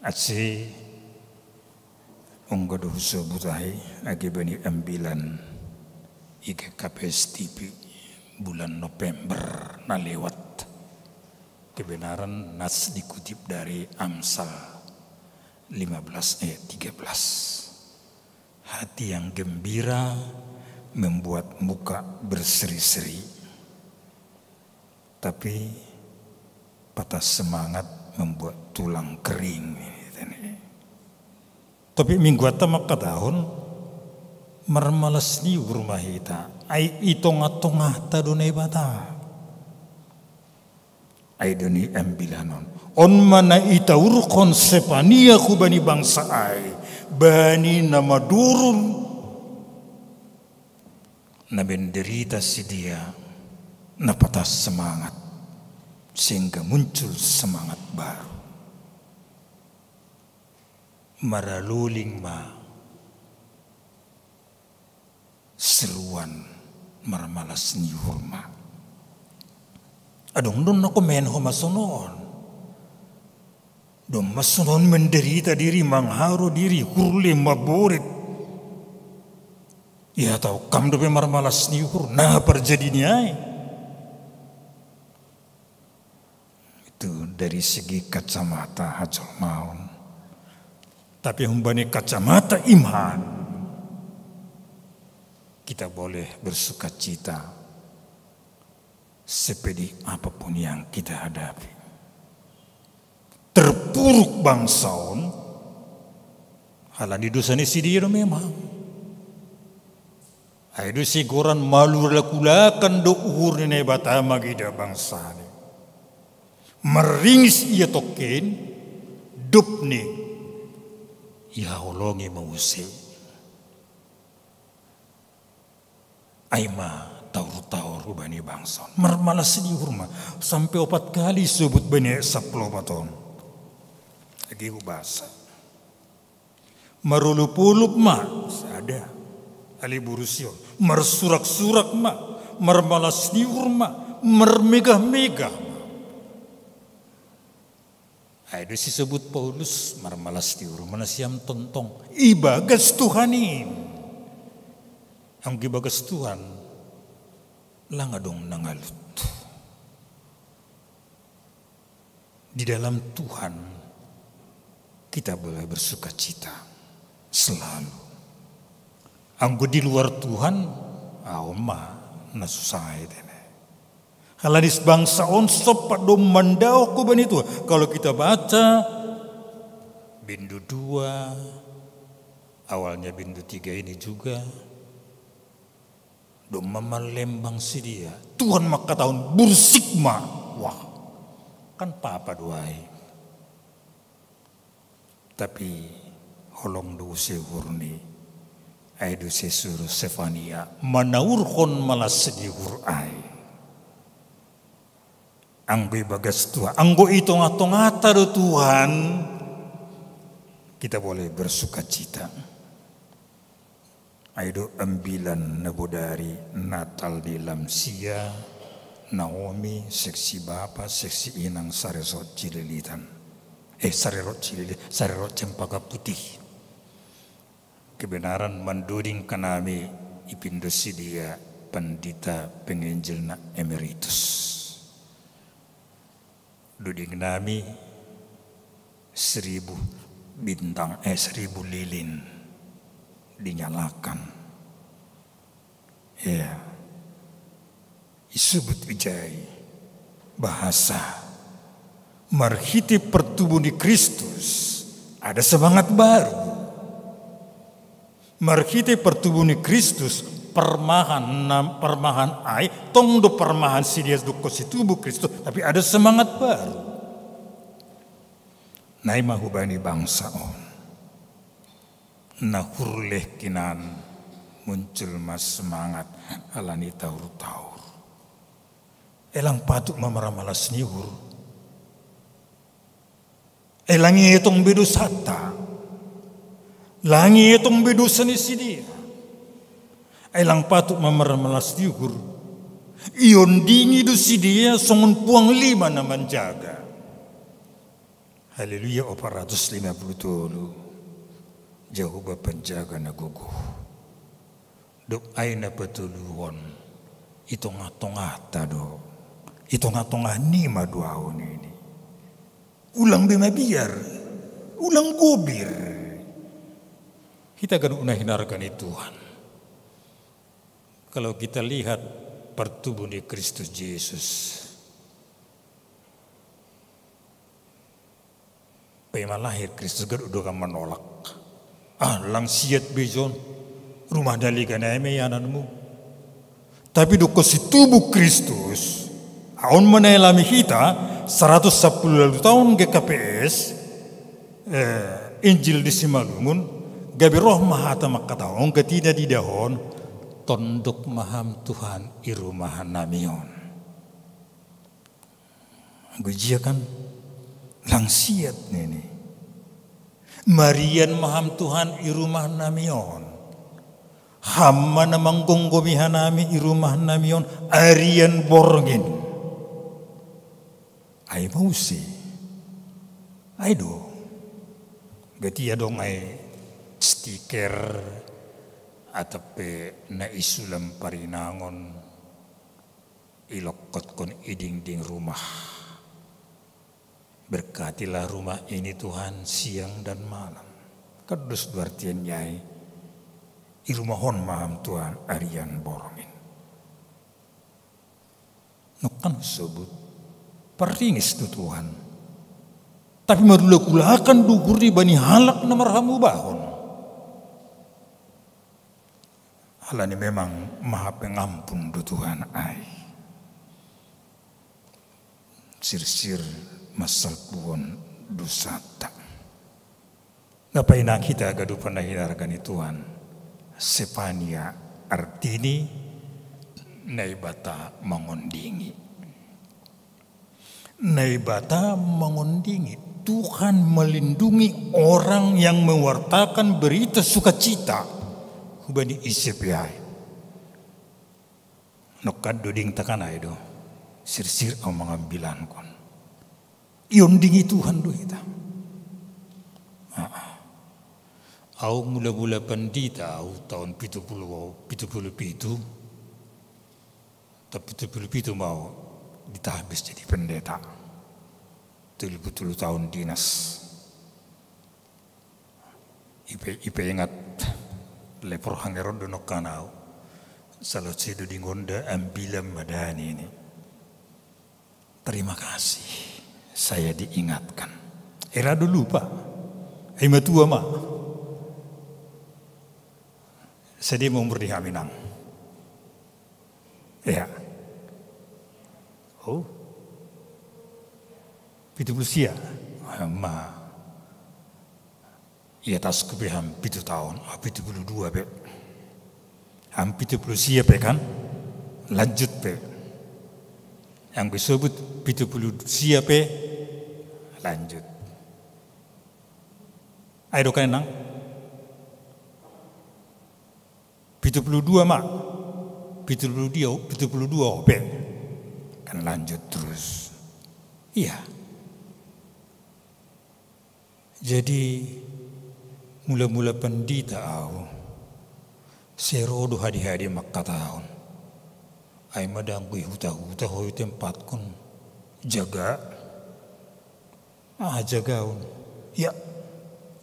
Ase ongga dohu sebut ai agi bani ambilan iga K P S T V bulan November na lewat. Kebenaran nas dikutip dari Amsal lima belas ayat tiga belas. Hati yang gembira membuat muka berseri-seri, tapi patah semangat membuat tulang kering. Tapi minggu atta makkatahon marmalas ni urma hita, ai itonga-tongata do Naibata. Ai doni ambilanon. On mana itaurkon Sepania hubani bangsa ai, bani namadurun, na menderita sidia, na patah semangat, sehingga muncul semangat baru. Maraluling ma seruan marmalas ni urma. Adong don nako menho masonon. Domma sonon menderita diri, mangharo diri, hurle maborit. Ia tau kam dope marmalas ni uhur, na parjadi ni ai. Itu dari segi kacamata hajolmaon. Tapi humbani kacamata iman, kita boleh bersuka cita sepedih apapun yang kita hadapi. Terpuruk bangsa on, halani dosa ni sidia do memang. Ai do sigoran malulakulakan do uhur ni Naibata magida bangsani. Marringis ia tokken, dopni ihaholongi mause. Ai ma taur-taur ubani bangsa on. Marmalas ni uhur ma. Sampai opat kali sebut bani ayat saplopat on. Agi ubasa. Marulup-ulup ma, sada. Ali burusion. Marsurak-surak ma. Marmalas ni uhur ma. Marmegah-megah ma. Ai do sisebut Paulus, marmalas ni uhur ma nasiam tongtong ibagas Tuhan i. Anggo ibagas Tuhan, lang adong nangalut. Di dalam Tuhan, kita boleh bersuka cita selalu. Anggo di luar Tuhan, au ma na susah ai tene. Halani bangsa on sompat do mandaoh hubani Tuhan. Kalau kita baca bindu dua, awalnya bindu tiga ini juga, domma mallembang sidia. Tuhan makkatahon bursik ma. Wah, kan papa do ai. Tapi holong do use uhurni, ai do sisuru Sefania manaurhon malas ni uhur ai. Anggo ibagas Tuhan, anggo itonga-tongata do Tuhan, kita boleh bersuka cita. Ai do ambilan na bodari Natal di Lamsia, Naomi, seksi bapa, seksi inang, sare rot cililitan. Eh, sare rot cilili-, sare rot cempaka putih. Kebenaran manduding kanami ipindo sidia Pandita Penginjilna Emeritus. Duding nami seribu bintang, eh, seribu lilin dinyalakan. Ya, isubut ijai bahasa marhite pertubu ni Kristus ada semangat baru. Marhite pertubu ni Kristus, parmahan, parmahan ai, tong do parmahan sidia dungkon situbu Kristus, tapi ada semangat baru. Nai ma hubani bangsa on na hurleh kinan muncul ma semangat alani taur-taur. Elang patut ma maramalas ni uhur. Elang ietong be dosanta. Lang ietong be dosa ni sidia. Elang patut ma maramalas ni uhur. Iondingi do sidia songon puang lima na manjaga. Haleluya opat ratus lima puluh tolu. Jahowa panjaga na gogo. Dok ai na patoluhon i tongah-tongahta do. I tongah-tongah nima do ahu nini. Ulang be mabiar, ulang gobir. Hita ganup na hinarga ni Tuhan. Kalau kita lihat pertubu ni Kristus Jesus, paima lahir Kristus ganup do kan manolak. Ah, lang siat be jon. Rumah na legan ai ma iananmu. Tapi dungkon situbu Kristus, ahu ma na ialami hita, saratus sampulu ualu taon G K P S, eh, Injil di Simalungun, gabe roh ma hata mangkatahon, gati na didahon, tondok ma ham Tuhan i rumah nami on. Gojia kan, lang siat nini. Marian ma ham Tuhan i rumah nami on. Ham ma na manggomgomi hanami i rumah nami on, arian borngin. Ai ma use. Ai do. Gati adong ai stiker atau pe na isulam parinangon. Ilokkotkon i dingding rumah. Berkatilah rumah ini Tuhan siang dan malam. Kan dos do artian i ai. I rumah on ma ham Tuhan arian borngin. Nongkan husobut. Parringis do Tuhan. Tapi marulak-ulakan do uhur ni bani halak na marhamubahon. Alani memang maha pengampun do Tuhan ai. Sirsir masalpuhon dosanta. Na painang hita ganupan na hinarga ni Tuhan. Sepania artini Naibata mangondingi. Naibata mangondingi, Tuhan melindungi orang yang mewartakan berita sukacita. Hubani ise pe ai. Nongkan do dingta kan ai do. Sirsir ahu mangambilankon. Iondingi Tuhan do hita. Ahu mula-mula pandita ahu taon pitu pulu, pitu pulu pitu. Taon pitu pulu pitu ma ahu ditahbis jadi pendeta. Tolu pulu tolu taon dinas. Ipe, ipe ingat lepor hangeron do nongkan ahu. Salot si do dingonda ambilan madani ini. Terima kasih, saya diingatkan. Era do lupa. Ai matua ma. Sadia ma umur ni hami nang. Ya. Oh. Pitu pulu sia. Ma. Ia tasku pe ham pitu taon, ah, pitu pulu dua pe. Ham pitu pulu sia pe kan, lanjut pe. Yang disebut pitu pulu sia pe, lanjut. Ayo dokan nang. Pitu pulu dua ma. Pitu pulu dua, pitu pulu dua ope. Kan lanjut terus. Iya. Jadi mula-mula pandita ahu. Sero do hadi-hadi mangkatahon. Ai madang kui huta-huta hoi tempatkon. Jaga. Ah, jagaon. Ya,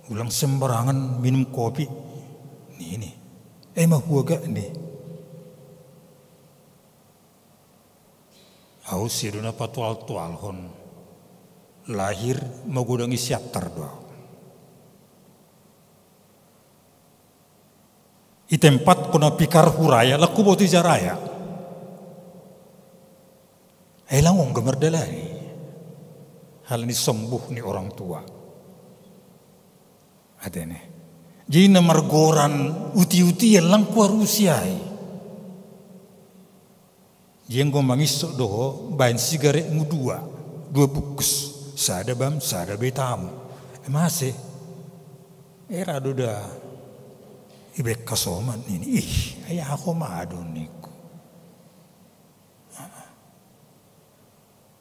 ulang sembarangan minum kopi. Nini. Eh, mahuaga ni. Au si do na patual-tualhon. Lahir magodang i siatar do au. I tempat ko na pikar huraya, laku boto i jaraya. Ai lang ongga mardalani. Hal ni sembuh ni orang tua. Atene. Jadi na margoran uti-uti ya lang kuarusi ai. Jenggo mangisso doho bain sigaretmu dua, dua bungkus, sada bam, sada betamu. E mase, era doda ibekka somat nini, ih, ayah aku madon niku.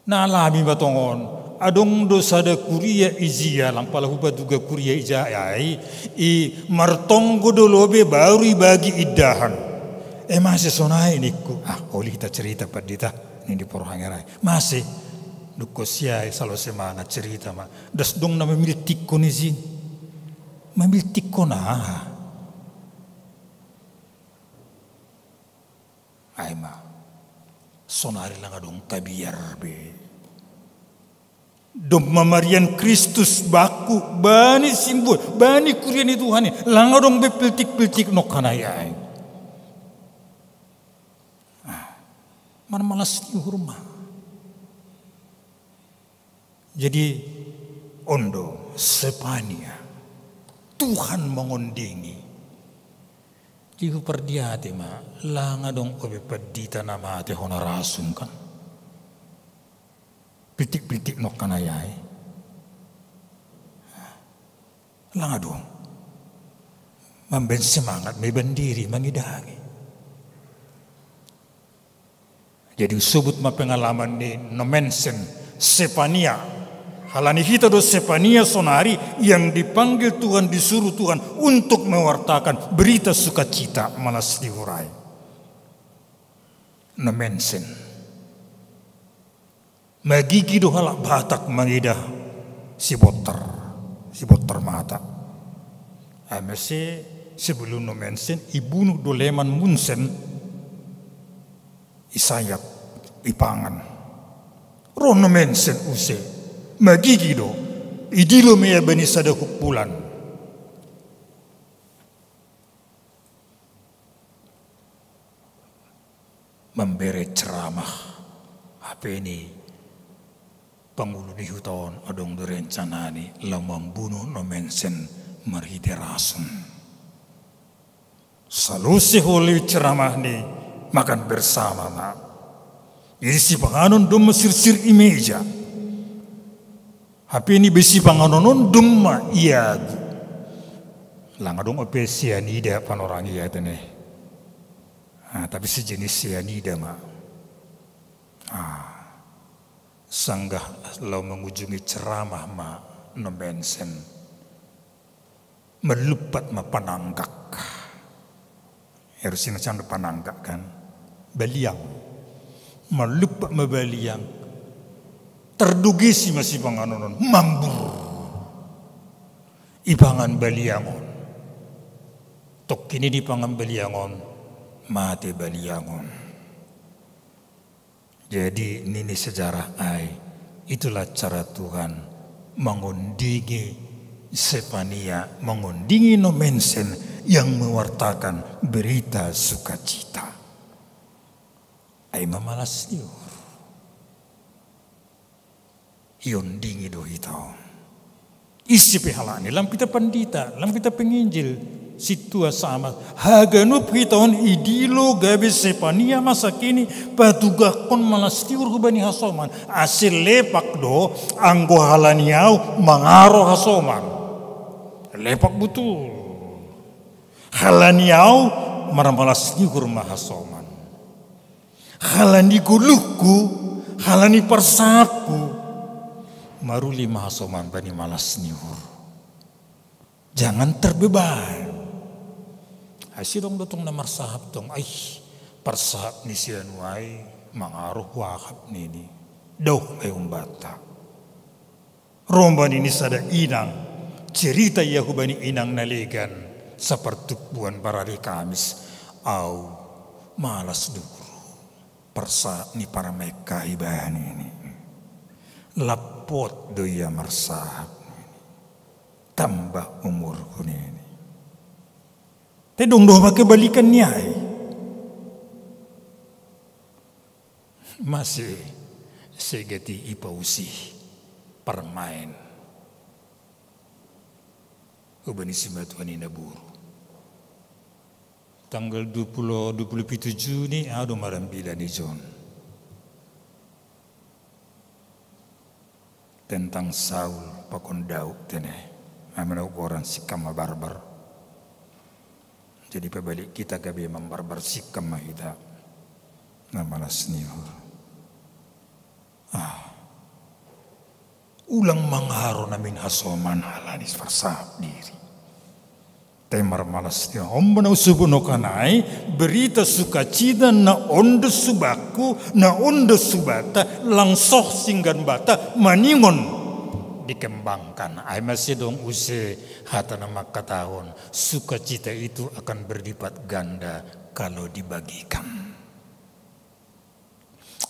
Nalami matongon, adong do sada kuria ijia, lang pala hupa juga kuria ijia ai, i martonggo do lobe baru ibagi idahan. E mase sonai niku. Ah, oli hita cerita pandita, nini porohangerai. Mase, dukko siai salo semangat cerita ma. Das dong na memilih tikko ni zin. Memilih tikko na. Ai ma, sonari lang adong kabiar be. Domma marian Kristus baku, bani simbol, bani kuria ni Tuhan i, lang adong be piltik-piltik nokkanai ai. Ah, marmalas ni uhur ma. Jadi ondo, Sepania, Tuhan mangondingi. Di hupardiate ma, lang adong obe pandita na mate hona rasum kan. Pitik-pitik nokkanai ai. Lang adong. Mamben semangat me bandiri mangidangi. Jadi usubut ma pengalaman ni Nommensen, Sepania. Halani hita do Sepania sonari yang dipanggil Tuhan, disuruh Tuhan untuk mewartakan berita sukacita, malas ni uhur ai. Nommensen. Magigi do halak Batak mangidah si Botter, si Botter mata. Ai mase sebelum Nommensen ibunuh do Lehmann Munsen, isayat, ipangan. Ro Nommensen use, magigi do, idilo me ia bani sada humpulan. Mambere ceramah, hape ni pangulu ni huta on adong do rencanani lao mambunuh Nommensen marhite rasum. Salose holi ceramah ni, makan bersama ma. Jadi sipanganon domma sirsir i meja. Hape ni be sipanganon on domma iagu. Lang adong ope sianida panorang ia tene. Ah, tapi sejenis sianida ma. Ah, sanggah lao mangujungi ceramah ma Nommensen. Mallupat ma pananggak. Harus ingat sando pananggak kan. Baliang. Mallupat ma baliang. Terdugisi ma sipanganon on. Mambur. Ipangan baliang on. Tokkin i dipangan baliang on. Mate baliang on. Jadi nini sejarah ai, itulah cara Tuhan mangondingi Sepania, mangondingi Nommensen yang mewartakan berita sukacita. Ai mamalas ni uhur. Iondingi do hita on. Ise pe halani, lang pita pandita, lang pita penginjil, sintua sama. Haganup hita on idilo gabe Sepania masa kini patugakkon malas ni uhur hubani hasoman. Ase lepak do anggo halani au mangaro hasoman. Lepak butul. Halani au marmalas ni uhur ma hasoman. Halani goluhku, halani parsahapku, maruli ma hasoman bani malas ni uhur. Jangan terbeban. Ai sidong do tong na marsahap tong, ai parsahap ni sianu ai mangaruh wahap nini. Dao ai umbanta. Ro ma nini sada inang, cerita ia hubani inang na legan, sapartumpuan barari Kamis, au malas ni uhur. Persa ni parmekka ibanini. Lappot do ia marsahap nini. Tamba umurku nini. Tedong do makebalikan ni ai. Masih segeti ipausi permain. Ubani simatuani naburu. Tanggal dua puluh, dua puluh pitu Juni, ado marambilan i John. Tentang Saul pakon Daud tene. Amena ugoran sikam mabarbar. Jadi pabalik kita gabe mambarbar sikam mahita. Na malas ni uhur. Ah. Ulang mangaro namin hasoman halani farsahap diri. Te marmalas dia. Omba na usubu no kanai, berita sukacita na ondo subakku, na ondo subata, langsoh singgan bata, maningon dikembangkan. Ai masih dong use hata na makkatahon, sukacita itu akan berlipat ganda kalau dibagikan.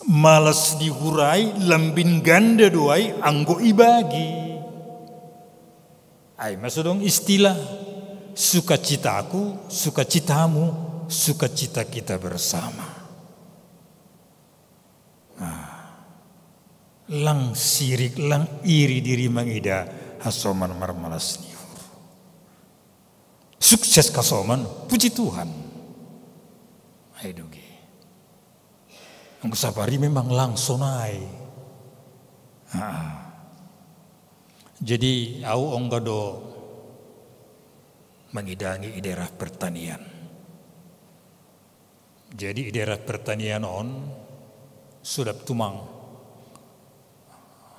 Malas dihurai, lambin ganda doai anggo ibagi. Ai masodong istilah sukacitaku, sukacitamu, sukacita kita bersama. Nah, lang sirik, lang iri diri mangida hasoman marmalas ni uhur. Sukses kasoman, puji Tuhan. Ai doge. Anggo sapari memang langsung ai. Jadi au ongga do mangidangi i daerah pertanian. Jadi i daerah pertanian on sudap tumang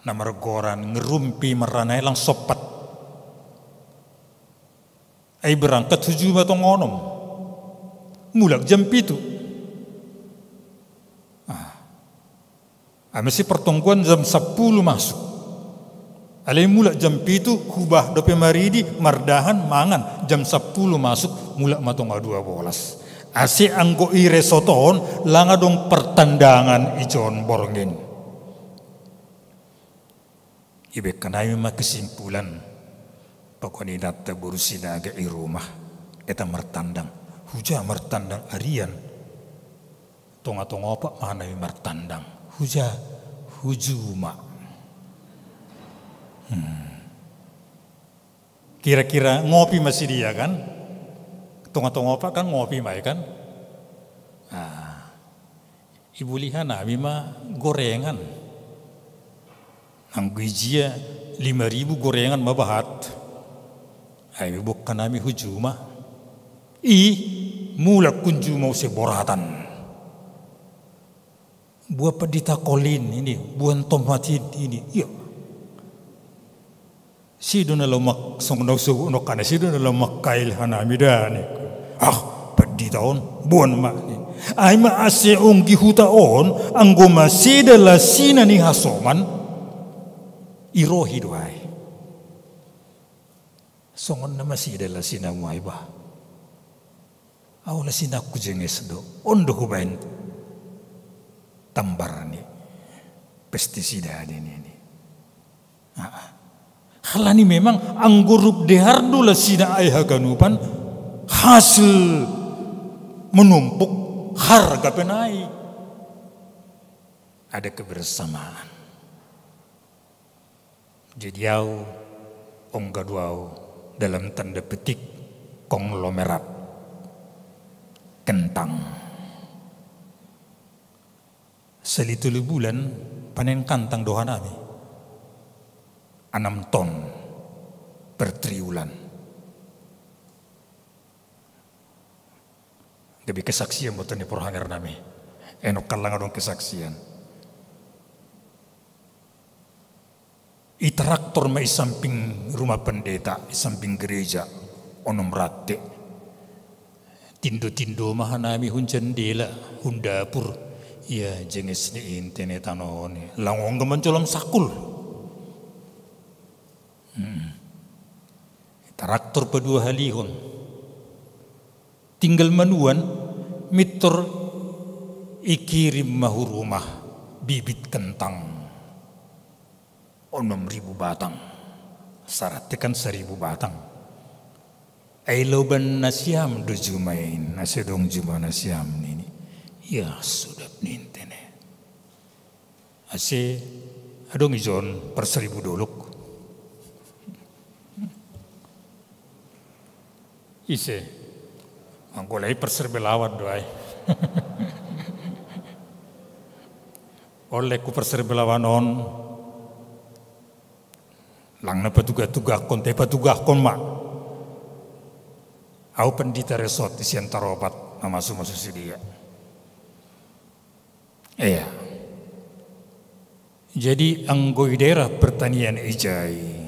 na margoran ngerumpi marranai lang soppat. Ai berangkat tuju ma tong onom. Mulak jam pitu. Ah. Amesi pertongguan jam sepuluh masuk. Alai mulak jam pitu, hubah dope maridi, mardahan, mangan. Jam sepuluh masuk, mulak ma tong dua bolas. Ase anggo i resort on, lang adong pertandangan i John borngin. Ibekkan ai ma kesimpulan. Pokokni datta boru Sinaga i rumah. Eta martandang. Huja martandang arian. Tonga-tonga opat mana martandang. Huja, hujuma. Hmm. Kira-kira ngopi masih dia kan? Tonga-tonga opat kan ngopi mai kan? Ah. Ibulihan nami ma gorengan. Anggo ijia lima ribu gorengan mabahat. Ai bokkan nami hujuma. I mulak kunjuma use boratan. Buah pedita kolin ini, buah tomat ini. Iya. Sido na lomak song na usubu no kana sido na lomak kail hanami dani. Ah, pedita on, buan ma ni. Ai ma ase onggi huta on, anggo maseda lasina ni hasoman. Irohi do ai. Songon na masida lasina muai bah. Au lasina ku jenges do. Ondo hubaen tambar ni pestisida ni ni. Halani memang anggo rup dehardo lasina ai haganupan hasil menumpuk harga penai. Ada kebersamaan. Jadi au ongga do au dalam tanda petik konglomerat kentang. Sali tolu bulan panen kantang dohanami. Enam ton per triwulan. Gabe kesaksian buat ni porhanger nami. Enok kalang adong kesaksian. I traktor ma i samping rumah pendeta, i samping gereja, onom rate. Tindo-tindo ma hanami hun jendela, hun dapur. Ia jenges ni intene tanoni. Langong gaman jolam sakul. Hmm. Traktor padua halihon. Tinggal manuan, mitor Ikirim ma hu rumah bibit kentang onom ribu batang. Syaratnya kan seribu batang. Ai loban nasiam do juma i, ase dong juma nasiam nini. Ya sudah ninte ne. Ase adong ijon per seribu dolok. Ise. Anggo lai per seribu lawan do ai. Oleh ku per seribu lawan on. Lang na patugah-tugakkon, te patugahkon ma. Au pendita resort di sian taropat na masu-masu sidia. Iya. Jadi anggo i daerah pertanian ijai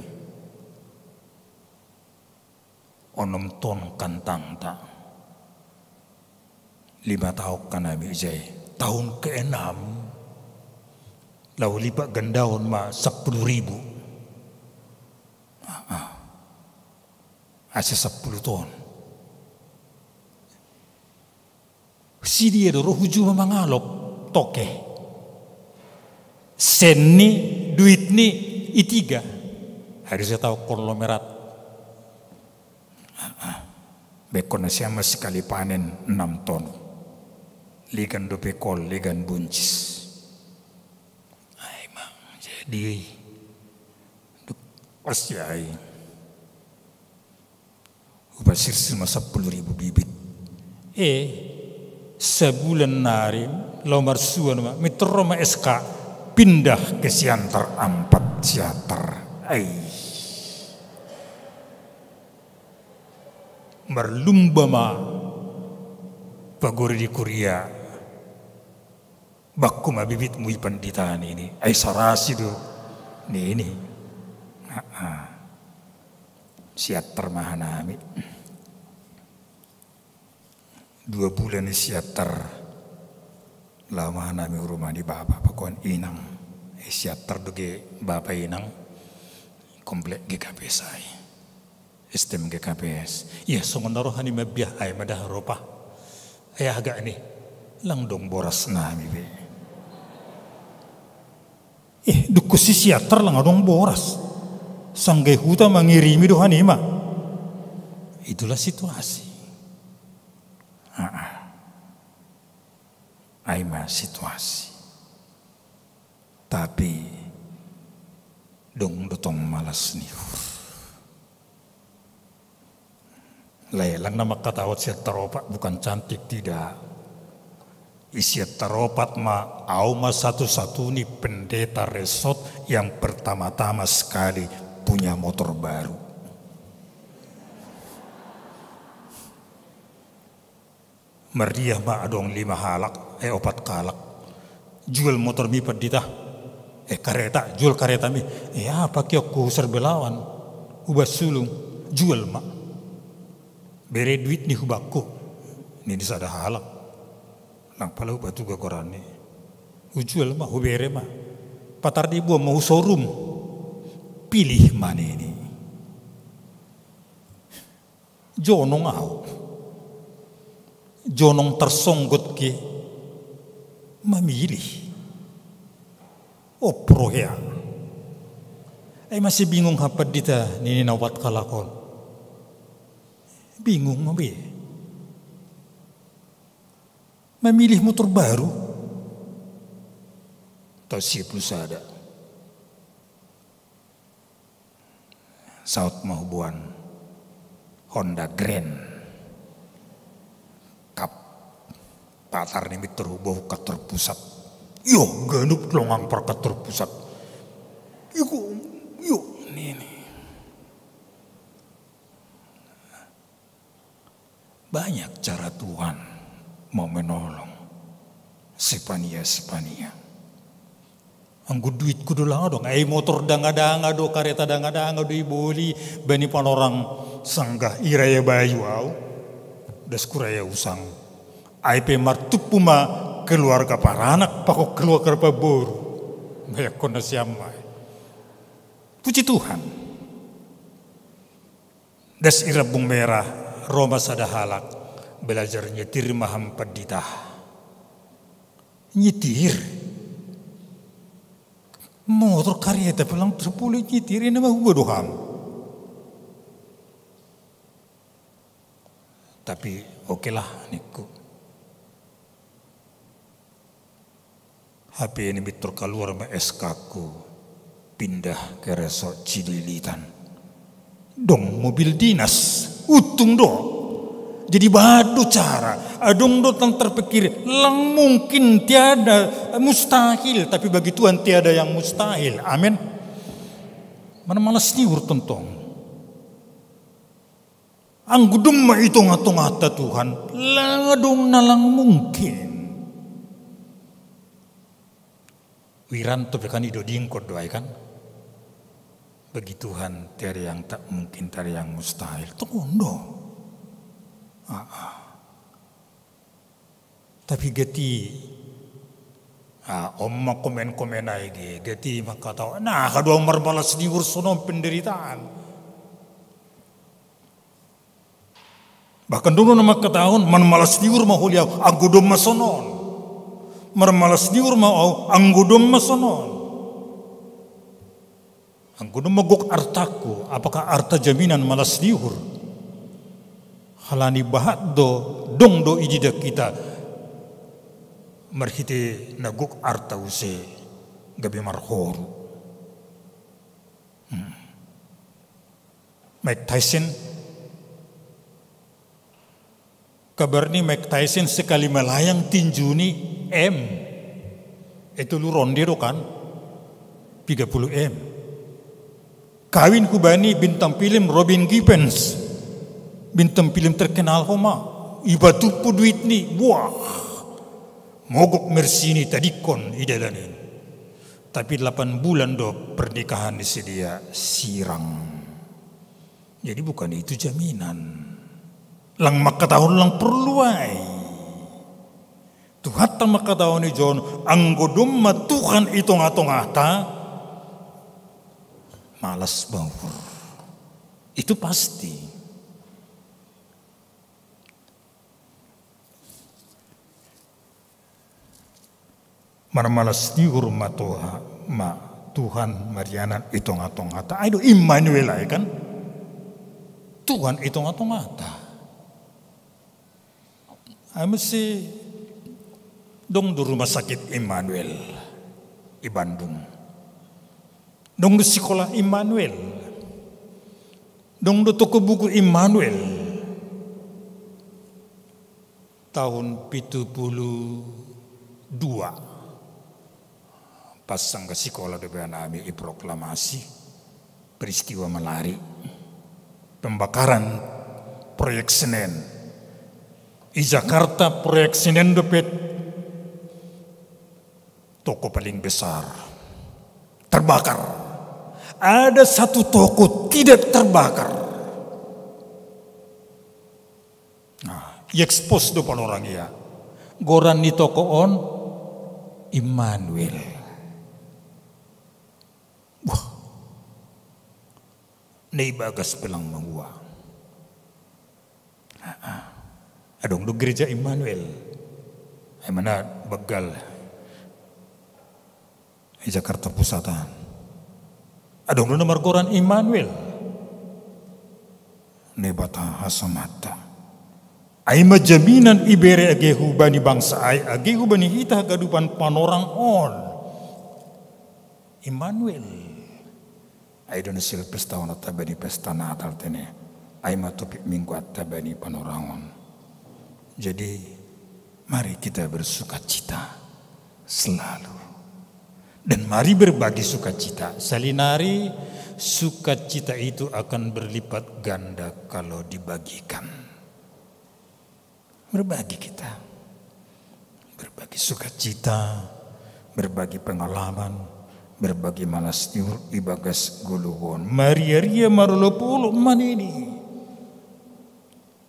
onom ton kantangta. Lima taon kan ami ijai. Tahun keenam lau lipat gandaon ma sepuluh ribu. Ah, ah. Ase sepuluh ton. Sidia do ro hu juma mangalop toke. Sen ni, duit ni, i tiga. Hari saya tahu konglomerat. Bekkon nasiam ma sekali panen enam ton. Ligan dope kol, ligan buncis. Ai mang jadi. Duk, pasti ai. Hupasirsir ma sepuluh ribu bibit. Eh, sebulan nari, lau marsuan ma, mintor ro ma S K, pindah ke Siantar ampat Siantar. Ai. Marlumba ma pagori di kuria. Bakku ma bibitmu i pandita nini. Ai sarasi do nini. Siantar ma hanami. Dua bulan i Siantar. Lau ma hanami hu rumah ni bapa pakuan inang. Siantar do ge bapa inang. Komplek G K P S ai. S T M G K P S. Iya songon na roha ni mabiar ai ma da ropa. Ai agak ni. Lang dong boras nami be. Eh, dukku si Siantar lang adong boras. Sanggai huta mangirimi do hanima. Itulah situasi. Ai ma situasi. Tapi dong do tong malas ni uhur. Lelang nama kata ot Siantar opat bukan cantik, tidak. I Siantar opat ma, au ma satu-satu ni pendeta resort yang pertama-tama sekali punya motor baru. Mardiah ma adong lima halak, eh, opat halak. Jual motor mi pandita. Eh, kareta, jual kareta mi. Eh, apa kiokku husar belawan. Ubas sulung, jual ma. Bere duit ni hubakku. Nini sada halak. Lang pala hubatuga goran ni. Hujual ma, hubere ma. Patar di buah ma hu showroom. Pilih ma nini. Jonong au. Jonong tarsonggot ke mamilih. Opro hea. Ai masih bingung hapa dita nini na opat kalakon. Bingung ma be. Mamilih motor baru. Tau siap lu sada. Saut ma hubuan Honda Grand. Kap patar ni mitur hubuan kantor pusat. Yo, ganup longang par kantor pusat. Iku, yo, nini. Banyak cara Tuhan mau menolong Sepania-Sepania. Anggo duitku do lang adong, ai motor danga-danga do, kareta danga-danga do iboli, bani panorang sanggah i Raya Bayu au. Das ku Raya Usang. Ai pe martumpu ma keluarga paranak pakon keluarga paboru. Bayakkon nasiam ma. Puji Tuhan. Das i Rabung Merah, ro ma sada halak, belajar nyetir ma ham pandita. Nyitir. Motor, kareta, pelang terpulih nyitir, ini mah gua doham. Tapi oke lah, niku. H P ini bitur keluar ma S K ku, pindah ke resort Cililitan. Dong mobil dinas, utung do. Jadi badu cara, adong do tang terpikir, lang mungkin, tiada mustahil, tapi bagi Tuhan tiada yang mustahil. Amin. Mana malas niur tontong. Anggudum ma i tonga-tongata Tuhan, lang adong na lang mungkin. Wiranto pe kan i do dingkot do ai kan. Bagi Tuhan tiada yang tak mungkin, tiada yang mustahil. Tong do. Ah, ah. Tapi gati, ah, om ma komen-komen ai ge, gati ma kata, nah, kadua marmalas niur sonon penderitaan. Bahkan dong do na makatahon, marmalas niur ma holi au, anggo dong ma sonon. Marmalas niur ma au, anggo dong ma sonon. Anggo dong ma gok artaku, apakah arta jaminan malas niur? Halani bahat do, dong do ididak kita marhite na gok arta use gabe marhoru. Hmm. Mike Tyson. Kabar ni Mike Tyson sekali melayang tinju ni M. Itu lu ronde do kan? Tiga puluh M. Kawin hubani bintang film Robin Givens. Bintang film terkenal homa. Iba tupu duit ni. Wah. Mogok mersini tadikon i dalan ini. Tapi delapan bulan do pernikahan ni si dia sirang. Jadi bukan itu jaminan. Lang makatahon lang perlu ai. Tuhanta makatahon i jon, anggo dong ma Tuhan i tonga-tongata, malas baur. Itu pasti. Marmalas niur ma Tuhan, ma Tuhan marianan i tonga-tongata. Ai do Immanuel ai kan? Tuhan i tonga-tongata. Ai mesti dong do rumah sakit Immanuel i Bandung. Dong do sikola Immanuel. Dong do toko buku Immanuel. Tahun pitu puluh dua, pas sangga sikola do baen ami i proklamasi peristiwa Malari, pembakaran proyek Senen. I Jakarta proyek Senen dope toko paling besar terbakar. Ada satu toko tidak terbakar. Nah, i-expose do panorang ia. Goran ni toko on Immanuel. Wah. Na i bagas pelang mangua. Adong do gereja Immanuel. Ai mana begal i Jakarta Pusatan. Adong do na margoran Immanuel. Naibata hasomata. Ai ma jaminan ibere age hubani bangsa ai, age hubani hita hagadupan panorang on. Immanuel. Ai do na Silvesta on atta bani pesta Natal tene. Ai ma topik minggu atta bani panorang on. Jadi mari kita bersukacita selalu. Dan mari berbagi sukacita. Salinari sukacita itu akan berlipat ganda kalau dibagikan. Berbagi kita. Berbagi sukacita, berbagi pengalaman, berbagi malas niur i bagas goluhon. Maria-ria marolopolo manini.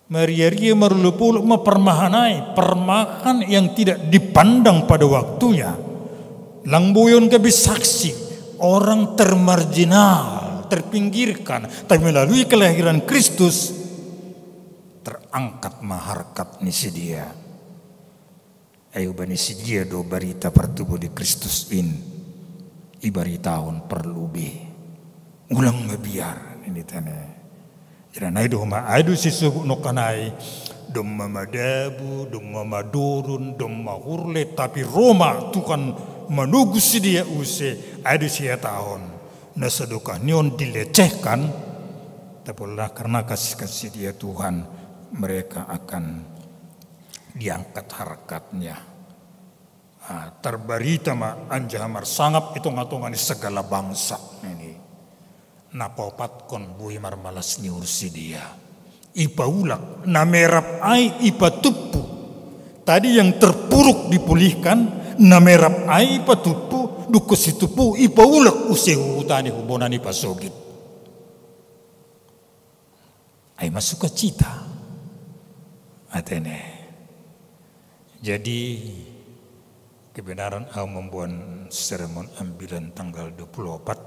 Maria-ria marolopolo ma parmahan ai, parmahan yang tidak dipandang pada waktunya. Lang boi on gabe saksi, orang termarginal, terpinggirkan, tapi melalui kelahiran Kristus terangkat ma harkat ni si dia. Ai hubani si dia do barita partubu ni Kristus in ibaritahon parlobei. Ulang mabiar, ninna i tene. Jadi na i do ma, ai do sisogot nongkan ai, domma madabu, domma madorun, domma hurle, tapi ro ma Tuhan manogu sidea use, ai do sihatahon. Na sadokah ni on dilecehkan, tapi oleh karena kasih-kasih dia Tuhan, mereka akan diangkat harkatnya. Ah, tarbarita ma anjaha marsangap i tonga-tonga ni segala bangsa. Ini. Na paopatkon boi marmalas ni uhur sidea. Ipaulak, na merap ai ipatumpu. Tadi yang terpuruk dipulihkan, na merap ai ipatumpu, dungkon situmpu ipaulak use huhuta ni, hu bona ni pasogit. Ai ma sukacita. Atene. Jadi, kebenaran au mamboan sermon ambilan tanggal dua puluh empat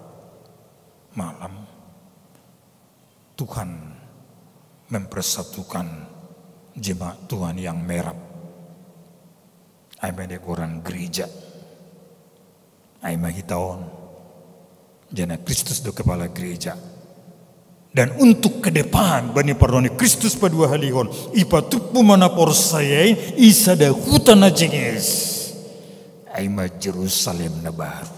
malam, Tuhan mempersatukan jemaat Tuhan yang merap. Ai ma negoran gereja. Ai ma hita on. Jana Kristus do kepala gereja. Dan untuk ke depan, bani parrohani Kristus paduahalihon, ipatumpu ma na porsaya i, i sada huta na jenges. Ai ma Jerusalem na baru.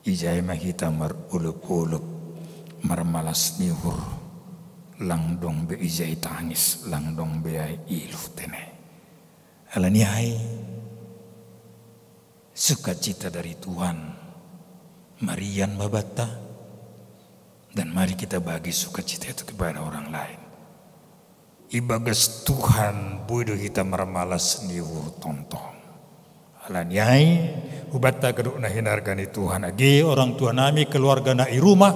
Ijai ma hita marolop-olop, marmalas ni uhur, lang dong be ijai tangis, lang dong be ai ilu tene. Alani ai, sukacita dari Tuhan, marian ma banta, dan mari kita bagi sukacita itu kepada orang lain. Ibagas Tuhan boi do hita marmalas ni uhur tongtong. Alani ai, hubanta ganup na hinarga ni Tuhan, age orang tua nami, keluarga na i rumah,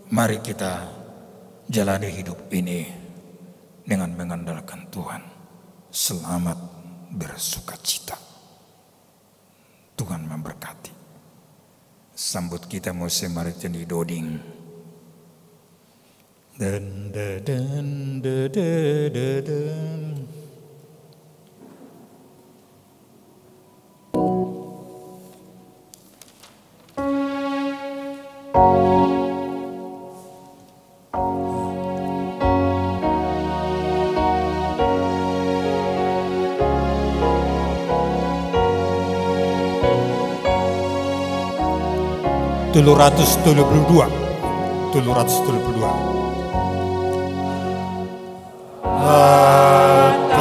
mari kita jalani hidup ini dengan mengandalkan Tuhan. Selamat bersukacita. Tuhan memberkati. Sambut kita muse marhite ni doding. Dan, da, dan, da, da, da, dan. Tolu ratus tolu puluh dua. Tolu ratus tolu puluh dua. Matamu,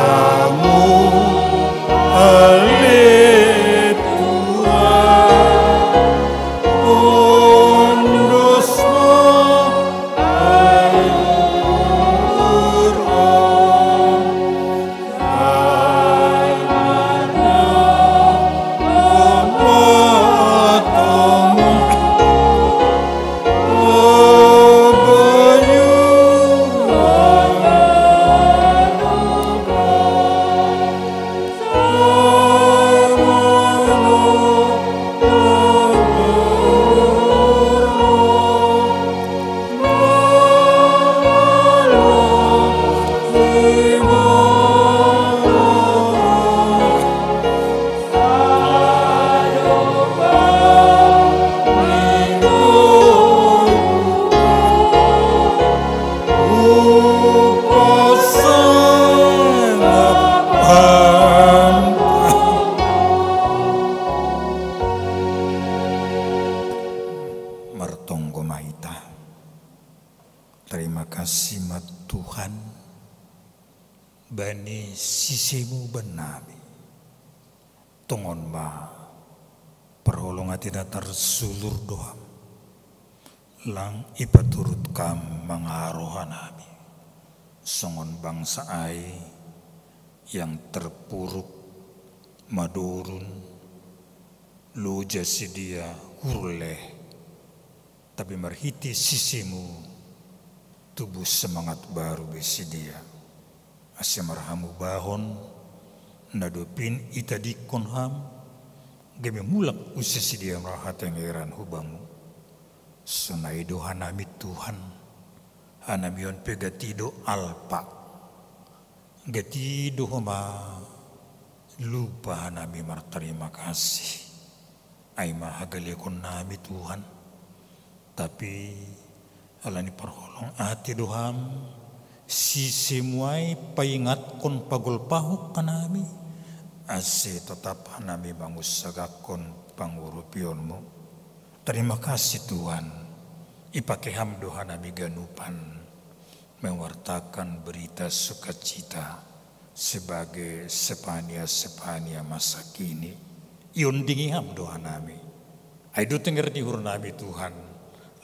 ale Tuhan, ondos ma ai uhur on. Martonggo ma hita. Terima kasih ma Tuhan bani sisemu bannami. Tongon ma parholong atena tarsulur do Ham. Lang ipaturut Ham mangaro hanami. Songon bangsa ai yang terpuruk, madorun, loja sidea, hurle. Tapi marhite sisemu tubuh semangat baru be sidea. Ase marhamubahon na dope itadingkon Ham, gabe mulak use sidea marhatengeran hu Bamu. Sonai do hanami Tuhan, hanami on pe gati do Alpa. Gati do homa lupa hanami martarima kasih. Ai ma hagalekon nami Tuhan. Tapi alani parholong ate do ham, sisemuai paingatkon pagolpahon hanami, ase totap hanami mangunsagakkon pangurupionmu. Tarima kasih Tuhan, ipake ham do hanami ganupan mewartakan berita sukacita sebagai Spania-Spania masa kini. Iondingi ham do hanami. Ai do tenger ni uhur nami Tuhan,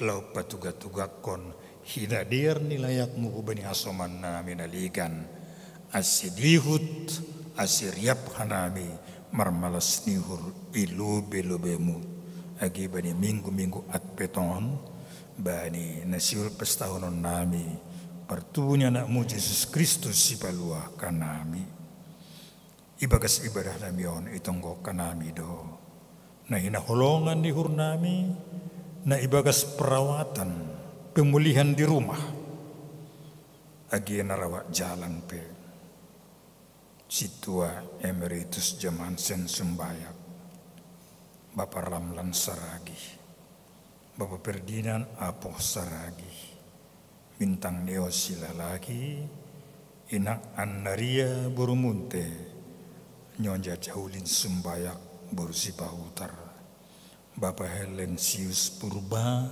lau patuga-tugakkon hinadear ni layakmu hubani hasoman nami na legan, ase dihut, ase riap hanami marmalas ni uhur i lobe-lobemu, age bani minggu-minggu Advent on, bani na siul pestahonon nami partubu ni anakmu Jesus Kristus sipaluah hanami. Ibagas ibadah nami on itonggohon hanami do na hinaholongan ni uhur nami, na ibagas perawatan, pemulihan di rumah, age na rawak jalan pe. Sintua Emeritus Jam Hansen Sumbayak, Bapa Ramlan Saragih, Bapa Ferdinand Apoh Saragih, Bintang Neo Silalagi, Inang Annaria boru Munte, Nyonya Jaulin Sumbayak boru Sipahutar, Bapa Helensius Purba,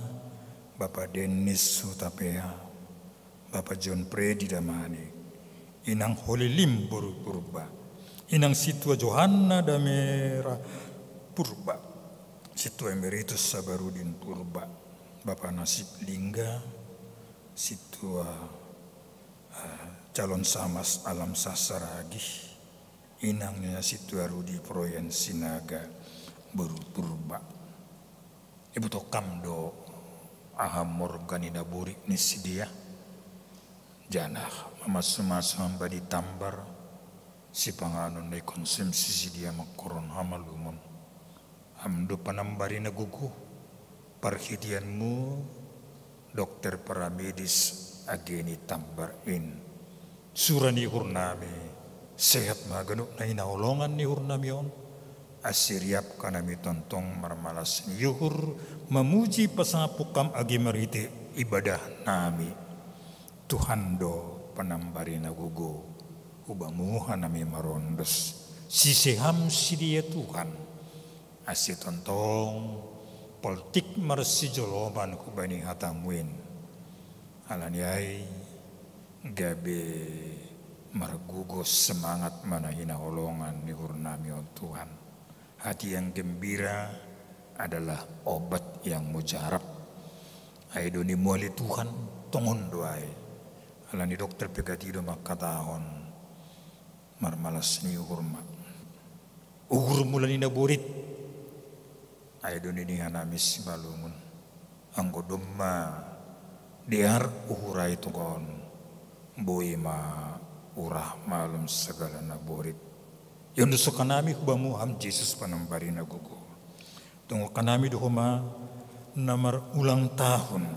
Bapa Dennis Hutapea, Bapa John Freddy Damani, Inang Holilim boru Purba, Inang Sintua Johanna Damera Purba, Sintua Emeritus Sabarudin Purba, Bapa Nasib Lingga, Sintua, eh, Calon Samas Alam Sasaragih, Inang Nyonya Sintua Rudi Proyan Sinaga boru Purba. Iboto kam do aha morga ni naborit ni sidea, janah mamasu-masu ham bani tambar sipanganon na ikonsumsi sidea mangkorhon hamalumon. Ham do panambari na gogo, parhiteanmu dokter, paramedis age ni tambar in. Sura ni uhur nami, sehat ma ganup na hinaholongan ni uhur nami on, ase riap hanami tongtong marmalas ni uhur, mamuji pasangap kam age marhite ibadah nami. Tuhan do panambari na gogo, hubamu hanami marondos. Sise ham sidea Tuhan, ase tongtong poltik marsijoloman hubani hatamu in. Alani ai gabe margogo semangat ma na hinaholongan ni uhur nami on Tuhan. Hati yang gembira adalah obat yang mujarab. Ai do nimuali Tuhan, tongon do ai. Alani dokter pe gati do mangkatahon, marmalas ni uhur ma. Uhur mula ni naborit, ai do nini hanami simalungun. Anggo domma dear uhur ai tongon, boi ma urah malum sagala naborit. Iondoskon hanami hubamu ham Jesus panambari na gogo. Tonggok hanami do homa na marulang tahun.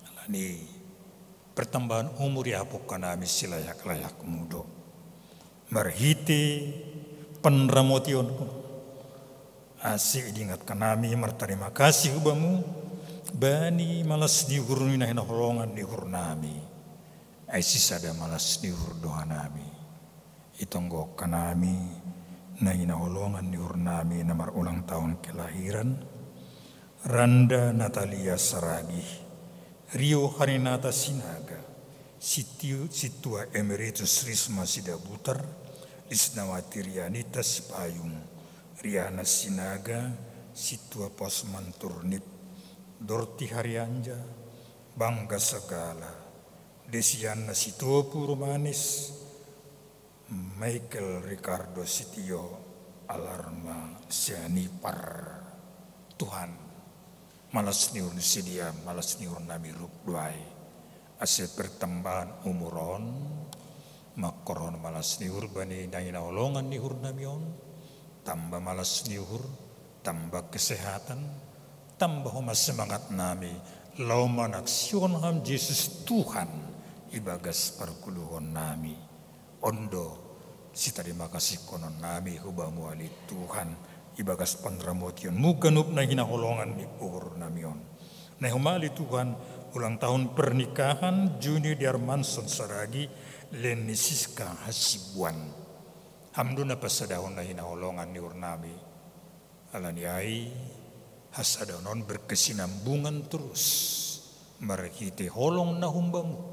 Alani pertambahan umur iahapon hanami silayak-layakmu do. Marhite panramotionmu, ase idingat hanami martarima kasih hubamu, bani malas ni uhur ni na hinaholongan ni uhur nami. Ai sisada malas ni uhur do hanami. Itonggok hanami na hinaholongan ni uhur nami na marulang tahun kelahiran, Randa Natalia Saragih, Rio Harinata Sinaga, Sitiu-, Sintua Emeritus Risma Sidabutar, Lisnawati Rianita Sipayung, Riana Sinaga, Sintua Posman Turnip, Dorti Harianja, Bangga Segala, Desiana Sitopu Romanis, Michael Ricardo Sitio, Alarma Sianipar. Tuhan, malas ni uhur ni sidea, malas ni uhur nami rup do ai. Ase pertambahan umur on mangkorhon malas ni uhur bani na hinaholongan ni uhur nami on, tamba malas ni uhur, tamba kesehatan, tamba homa semangat nami laho manaksihon ham Jesus Tuhan ibagas pargoluhon nami. Ondo, sitarima kasih konon nami hubamu ale Tuhan, ibagas panramotionmu ganup na hinaholongan ni uhur nami on. Na homa ale Tuhan, ulang tahun pernikahan Junior Diarmanson Saragi, Leni Siska Hasibuan. Ham do na pasadahon na hinaholongan ni uhur nami. Alani ai, hasadaon on berkesinambungan terus marhite holong na humbamu.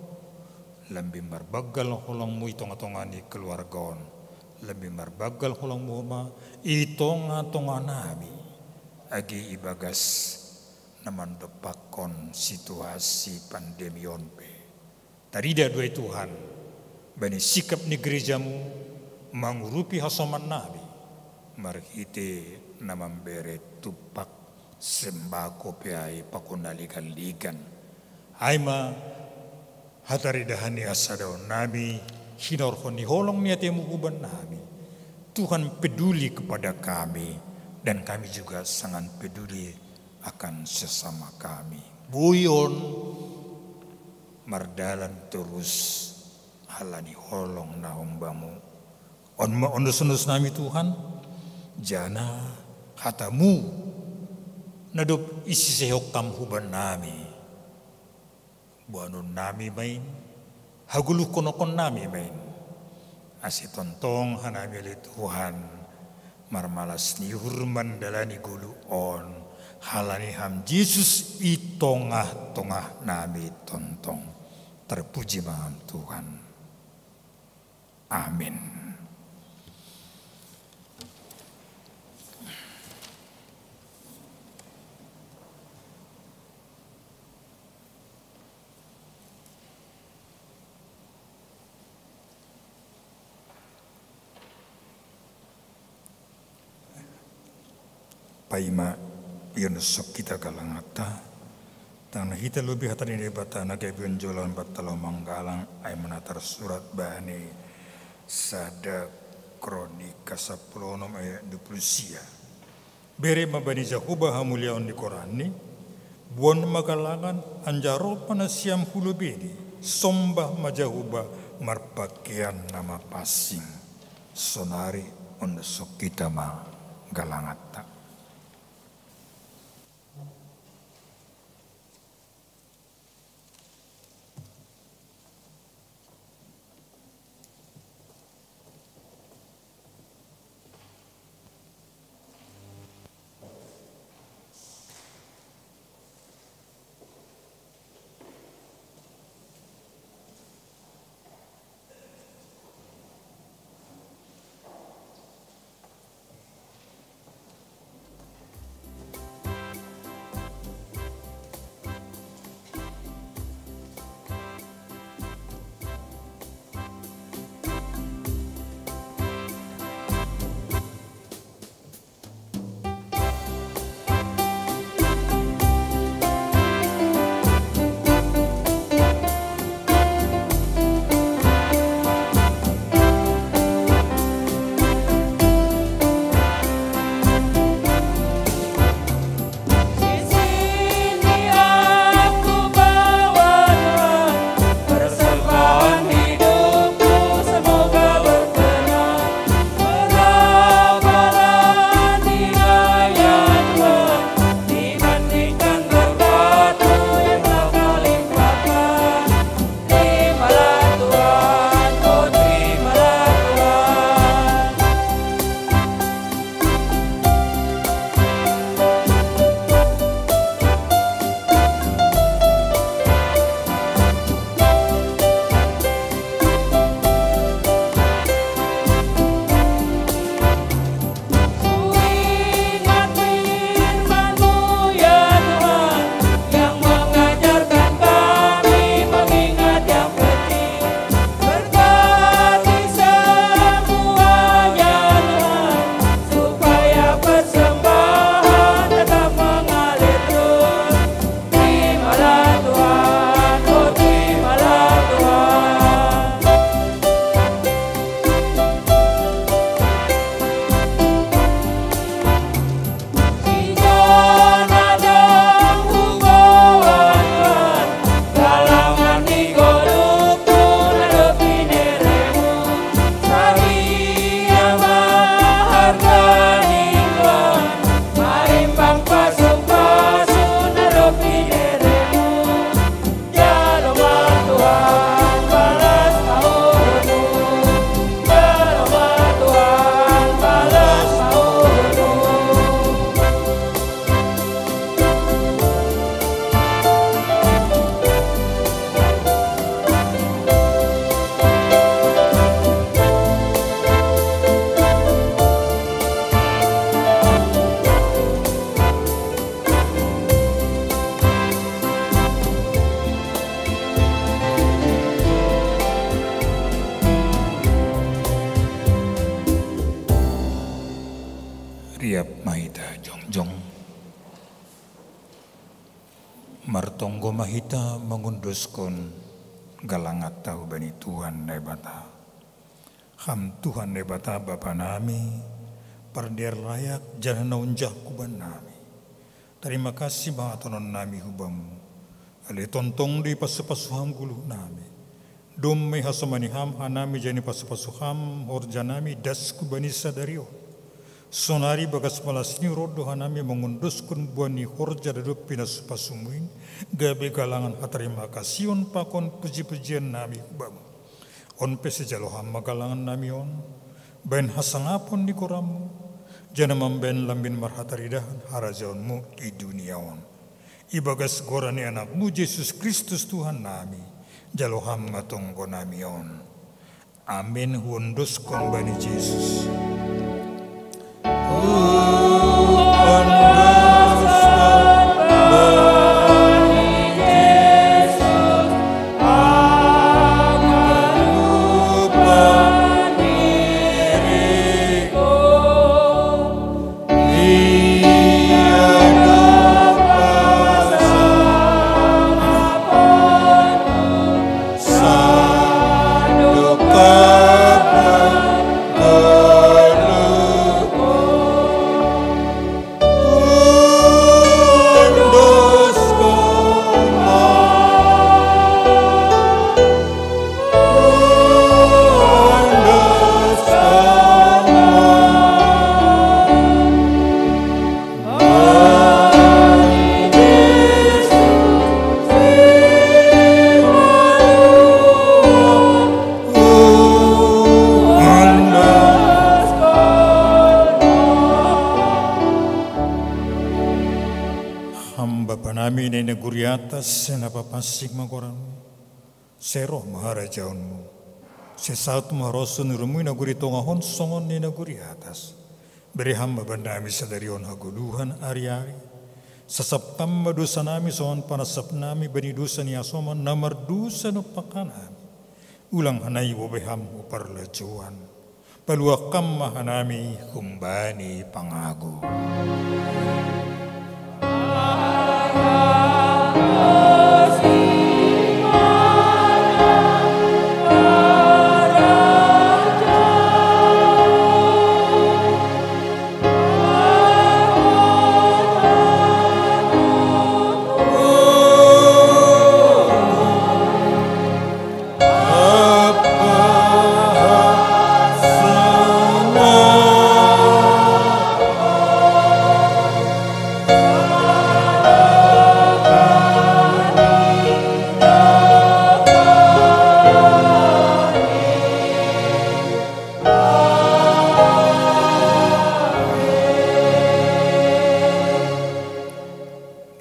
Lambin marbanggal holongmu i tonga-tonga ni keluarga on. Lambin marbanggal holongmu homa i tonga-tonga nami. Age ibagas na mandompakkon situasi pandemi on pe. Tarida do ai Tuhan, bani sikap ni gerejamu mangurupi hasoman nami, marhite na mambere tumpak sembako pe ai pakon na ligan-ligan. Ai ma hataridahan ni hasadaon nami, hinorhon ni holong ni atemu huban nami. Tuhan peduli kepada kami, dan kami juga sangat peduli akan sesama kami. Boi on mardalan terus alani holong na humbamu. On ma ondos-ondos nami Tuhan, jana hatamu na dob isisehon ham huban nami. Boanon nami ma in, hagoluhkonokon nami ma in. Ase tongtong hanami ale Tuhan, marmalas ni uhur mandalani goluh on, halani ham Jesus i tongah-tongah nami tongtong. Terpuji ma ham Tuhan. Amin. Paima ionushon hita galanganta, tangan hita lobei hata ni Naibata na gabe onjolan banta laho manggalang, ai ma na tarsurat bani sada Kronika sampulu onom ayat dua puluh sia. Bere ma bani Jahowa hamuliaon ni goranni, boan ma galangan anjaha roh ma nasiam hu lobeiNi, sombah ma Jahowa marpakean na mapansing. Sonari ondoshon hita ma galanganta. Mahita mangunduskun galanganta hubani Tuhan Naibata. Ham Tuhan Naibata Bapa nami, pardear layak janah na unjah kuban nami. Tarima kasih ma hatonon nami hubamu. Ale tongtong do ipasu-pasu ham goluh nami. Domma ihasomani ham hanami janah ipasu-pasu ham horja nami das hubani sadari on. Sonari bagas malas ni roh do hanami mangunduskon buah ni horja dob pinasu-pasumu in, gabe galangan hatarima kasihon pakon puji-pujian nami hubamu. On pe sijalo ham ma galangan nami on, bahen hasangapon ni gorammu, janah mambahen lambin marhataridahan harajaonmu i dunia on. Ibagas goran ni anakmu Jesus Kristus Tuhan nami, jalo ham ma tonggo nami on. Amin. Huondoskon bani Jesus. Ham Bapa nami na i nagori atas, sai na papansing ma goranmu. Sai roh ma harajaonmu. Sai saut ma harosuh ni rummu i nagori tongah on songon na i nagori atas. Bere ham ma bannami sadari on hagoluhan ari-ari. Sasap ham ma dosanami songon panasap nami bani dosa ni hasoman na mardosa dompak hanami. Ulang hanai bobe ham hu parlajouan. Paluah ham ma hanami humbani pangago.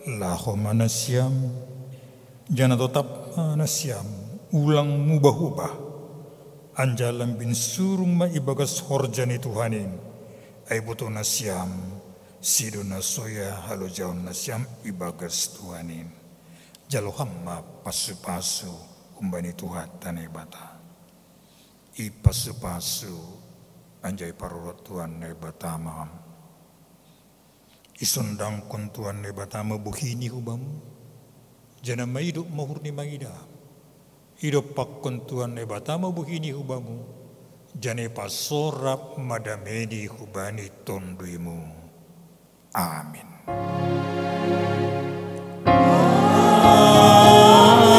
Laho ma nasiam, janah totap ma nasiam, ulang mubah-ubah. Anjaha lambin surung ma ibagas horja ni Tuhan in, ai iboto nasiam, sidona soya halojaon nasiam ibagas Tuhan in. Jalo ham ma pasu-pasu humbani Tuhanta Naibata. Ipasu-pasu anjaha iparorot Tuhan Naibata ma ham. Isondangkon Tuhan Naibata ma bohini hubamu, janah maidop ma uhur ni mangida. Idompakkon Tuhan Naibata ma bohini hubamu, janah ipasorap ma dameini hubani tonduimu. Amin. Amin.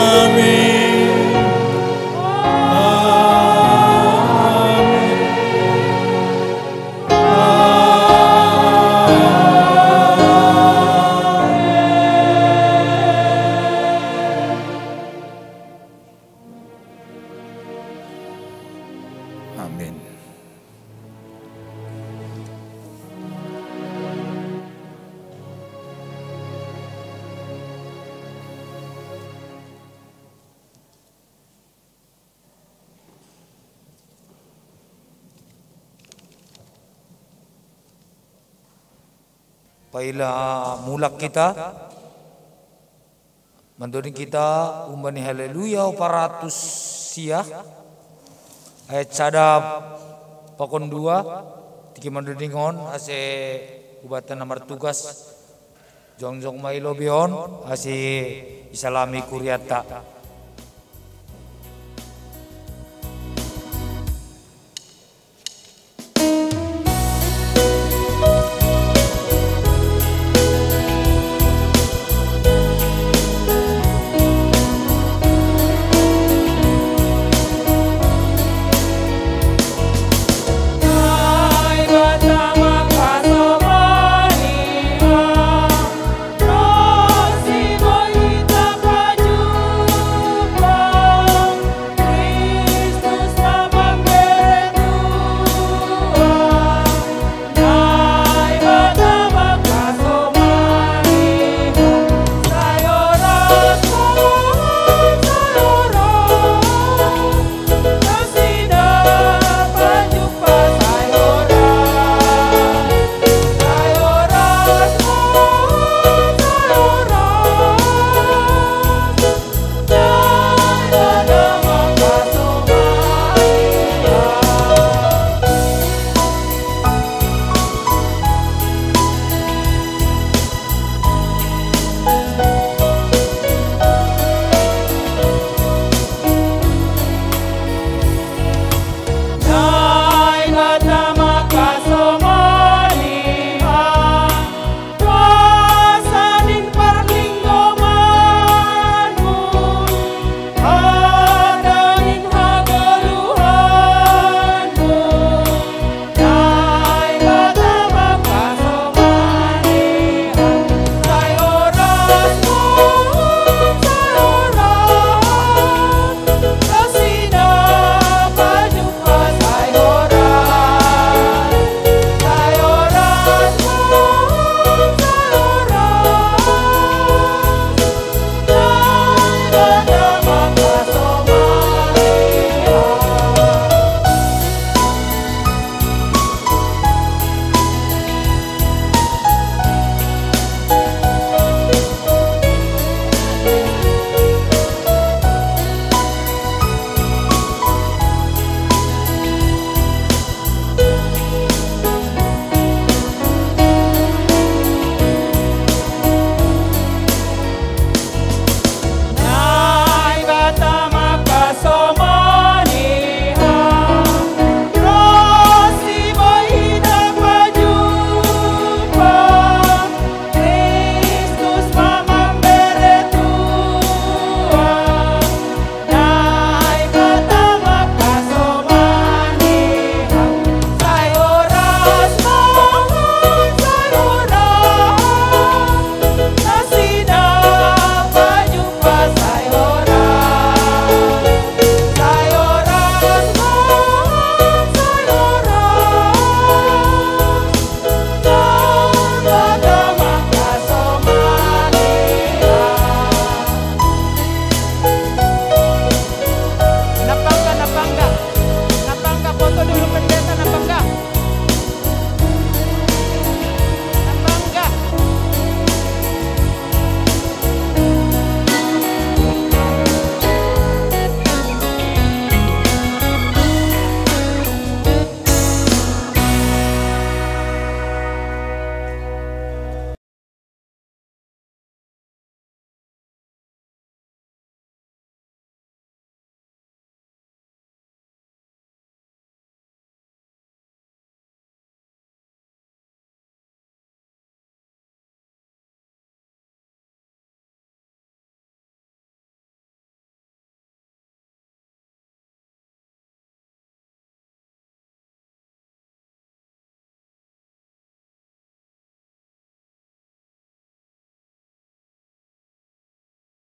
Paila mulak kita, mandoding kita humbani Haleluya opat ratus sia, ayat sada pakon dua, tingki mandoding on ase hubatan na martugas Jongjong mai lobihon, asi isalami kuriatta.